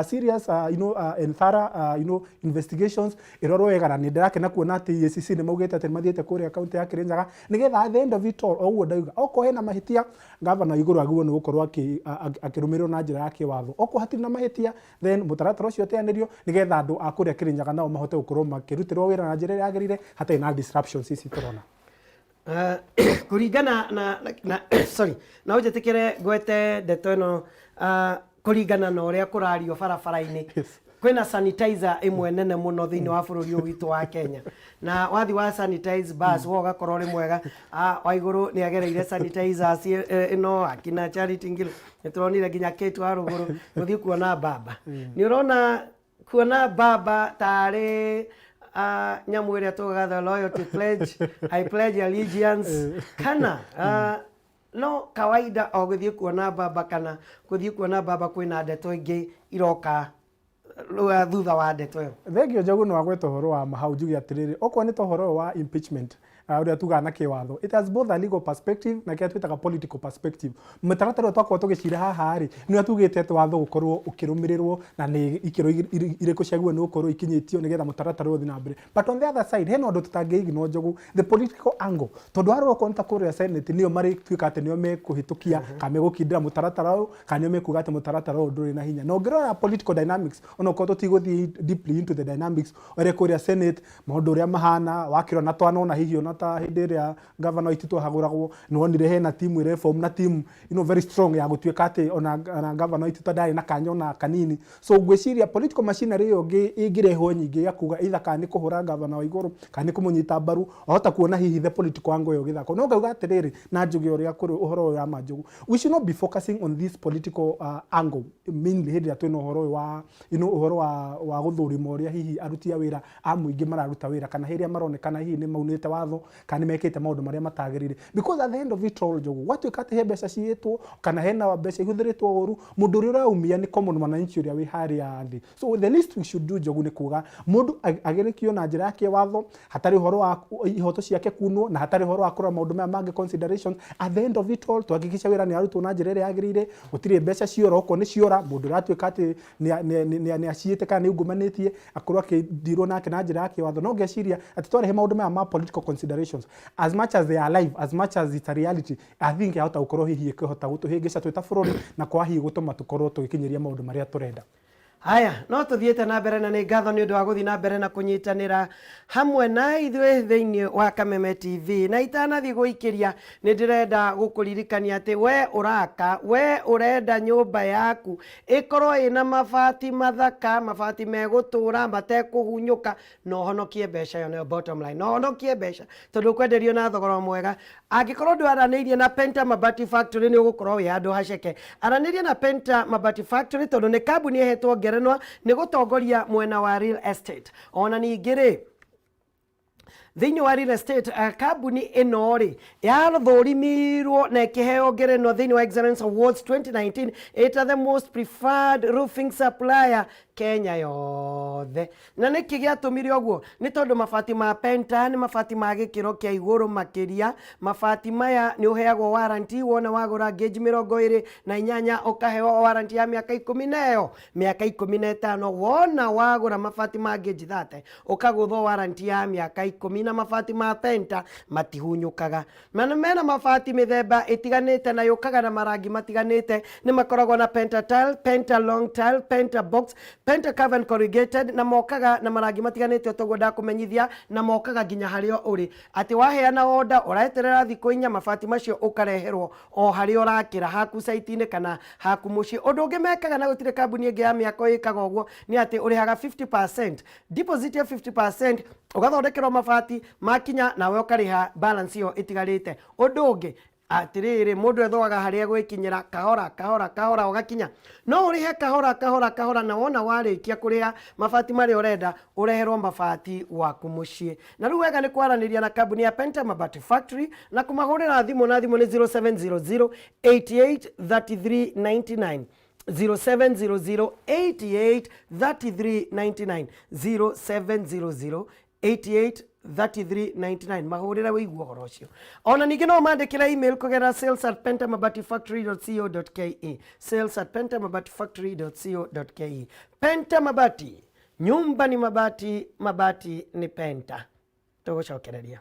serious and thorough investigations ĩrorwo wega. Na nĩ ndĩrakena kuona atĩ EACC nĩ maugĩte atĩ nĩ mathiĩte kũrĩa kaunti ya Kirinyaga, nĩgetha at the end of it all, o ũguo ndauga, okorwo hena mahĩtia, gavana igũrũ agĩrĩirwo nĩ gũkorwo akĩrũmĩrĩrwo na njĩra ya kĩwatho. Okorwo hatirĩ na mahĩtia, then mũtaratara ũcio ũteanĩrio, nĩgetha andũ a kũrĩa Kirinyaga nao mahote gũkorwo makĩrutĩrwo wĩra na njĩra ĩrĩa yagĩrĩire hatarĩ na disruptions ici tũrona. Kũringana na sorry, no njĩtĩkĩre ngwete ndeto ĩno, kũringana na ũrĩa kũrario barabara-inĩ, kwĩna sanitizer ĩmwe nene mũno thĩinĩ wa bũrũri ũyũ witũ wa Kenya, na wathi wa sanitize bas wo ũgakorwo ũrĩ mwega. Waigũrũ nĩ agereire sanitizers ĩno, akina Charity Ngilu nĩ tũronire, nginya Kate wa rũgũrũ gũthiĩ kuona baba. Nĩ ũrona kuona baba tarĩ nyamũ ĩrĩa tugaga the loyalty pledge, "I pledge allegiance," kana no kawaida o gũthiĩ kuona baba, kana gũthiĩ kuona baba kwĩna ndeto ingĩ iroka thutha wa ndeto ĩyo? Thengio, Njogu. Nĩ wagweta ũhoro wa mahau. Njuge atĩrĩrĩ, okorwo nĩ ta ũhoro ũyũ wa impeachment, ũrĩa tugaga na kĩwatho, it has both a legal perspective na kĩrĩa twĩtaga political perspective. Mũtaratara ũyũ twakorwo tũgĩcira haha rĩ, nĩ ũrĩa tugĩte atĩ watho gũkorwo ũkĩrũmĩrĩrwo na nĩ ikĩro irĩkũ ciagĩrĩirwo nĩ gũkorwo ikinyĩtio nĩgetha mũtaratara ũyũ ũthiĩ na mbere. But on the other side, hena ũndũ tũtangĩignore, Njogu, the political angle, tondũ warora okorwo nĩ ta kũrĩa Senate, nĩo marĩtuĩka atĩ nĩo mekũhĩtũkia kana megũkindĩra mũtaratara ũyũ kana nĩo mekuga atĩ mũtaratara ũyũ ndũrĩ na hinya. Na ũngĩrora political dynamics, ona okorwo tũtigũthiĩ deeply into the dynamics ũrĩa kũrĩa Senate maũndũ ũrĩa mahana, wakĩrora na twanona hihi ona ta hĩndĩ ĩrĩa gavana Waititu ahagũragwo, nĩwonire hena timu ĩreform na team very strong ya gũtuĩka atĩ ona gavana Waititu ndarĩ na kanya ona kanini. So ngwĩciria political machinery ĩyo ĩngĩrehwo nyingĩ ya kuga either kana nĩ kũhũra gavana wa igũrũ kana nĩ kũmũnyita mbaru, wahota kuona hihi the political angle ĩyo ĩgĩthakwo. No ngauga atĩrĩrĩ, na njuge ũrĩa kũrĩ ũhoro ũyũ wa Manjogu, we should not be focusing on this political angle mainly hĩndĩ ĩrĩa twĩna ũhoro ũyũ wa ũhoro wa gũthũrima ũrĩa hihi aruti a wĩra a mũingĩ mararuta wĩra kana hĩrĩa maronekana hihi nĩ maunĩte watho. Kana nĩ mekĩte maũndũ marĩa matagĩrĩire? Because at the end of it all, Njogu, gwatuĩka atĩ he mbeca ciyĩtwo kana hena mbeca ihũthĩrĩtwo ũru, mũndũ ũrĩa ũraumia nĩ common mwananchi ũrĩa wĩ harĩa thĩ. So the least we should do, Njogu, nĩ kuga mũndũ agerekio na njĩra ya kĩwatho, hatarĩ ũhoro wa ihoto ciake kunwo na hatarĩ ũhoro wa kũrora maũndũ maya mangĩ, considerations. At the end of it all, tuhakikisha wĩra nĩ arutwo na njĩra ĩrĩa yagĩrĩire, gũtirĩ mbeca ciora. Okorwo nĩ ciora, mũndũ ũratuĩka atĩ nĩ aciĩte kana nĩ aungumanitie akorwo akĩndirwo nake na njĩra ya kĩwatho. No ngeciria atĩ twarehe maũndũ maya ma political considerations, as much as they are alive, as much as it's a reality, I think yahota gũkorwo hihi ĩkĩhota gũtũhĩngĩca twĩ ta bũrũri na kwa hihi gũtũma tũkorwo tũgĩkinyĩria maũndũ marĩa tũrenda. Haya, no tũthiĩte na mbere, na nĩ ngatho nĩ ũndũ wa gũthiĩ na mbere na kũnyitanĩra hamwe na ithuĩ thĩinĩ wa Kameme TV. Na itanathiĩ gũikĩria, nĩ ndĩrenda gũkũririkania atĩ we ũraka, we ũrenda nyũmba yaku ĩkorwo ĩna mabati mathaka, mabati megũtũra matekũhunyũka, na ũhonokie mbeca. Ĩyo nĩyo bottom line, na ũhonokie mbeca tondũ ũkwenderio na thogora mwega. Angĩkorwo ndwaranĩirie na Penta Mabati Factory, nĩ ũgũkorwo wĩ handũ haceke. Aranĩria na Penta Mabati Factory tondũ nĩ kambuni ĩhetwo ngerenwa nĩ gũtongoria mwena wa real estate. Ona ningĩ rĩ, thĩinĩ wa real estate, kambuni ĩno rĩ yathũrimirwo na ĩkĩheo ngerenwa thĩinĩ wa Excellence Awards 2019 ĩta the most preferred roofing supplier Kenya yothe. Na nĩkĩ gĩatũmire ũguo? Nĩ tondũ mabati ma Penta nĩ mabati ma gĩkĩro kĩa igũrũ makĩria. Mabati maya nĩ ũheagwo warranty. Wona wagũra gauge 28, ũkaheo warranty ya mĩaka 10 na ĩyo mĩaka 15. Wona wagũra mabati ma gauge 30, ũkagũthwo warranty ya mĩaka 10. Na mabati ma Penta matihunyũkaga. Mana mena mabati mĩthemba ĩtiganĩte na yũkaga na marangi matiganĩte. Nĩ makoragwo na Penta tile, Penta long tile, Penta box, Penta curve and corrugated, na mokaga na marangi matiganĩte toguo ndakũmenyithia. Na mokaga nginya harĩa ũrĩ, atĩ waheana order, ũreterera thikũ 4, mabati macio ũkareherwo o harĩa ũrakĩra haku site-inĩ kana haku mũciĩ. Ũndũ ũngĩ mekaga, na gũtirĩ kambuni ĩngĩ ya mĩako ĩkaga ũguo, nĩ atĩ ũrĩhaga 50% deposit ya 50%, ũgathondekerwo mabati makinya, nawe ũkarĩha balance ĩyo ĩtigarĩte. Ũndũ ũngĩ atirĩrĩ, mũndũ ethoaga harĩa gwĩkinyĩra kahora kahora kahora, ũgakinya. No ũrĩhe kahora kahora kahora, na wona warĩkia kũrĩha mabati marĩa ũrenda, ũreherwo mabati gwaku mũciĩ. Na rĩu wega nĩ kwaranĩria na kambuni ya Penta Mabati Factory na kũmahũrĩra thimũ, na thimũ nĩ 0700 88 33 99, 0700 88 33 99, 0700 88 33 99. Mahũrĩre wĩigua ũhoro ũcio. Ona ningĩ no mandĩkĩre email kũgerera sales@pentamabatifactory.co.ke, sales@pentamabatifactory.co.ke. Penta Mabati, nyumba ni mabati, mabati ni Penta. Tũgũcokereria.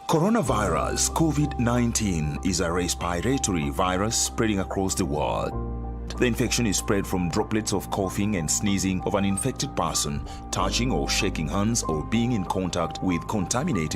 Coronavirus COVID-19 is a respiratory virus spreading across the world. The infection is spread from droplets of coughing and sneezing of an infected person, touching or shaking hands, or being in contact with contaminated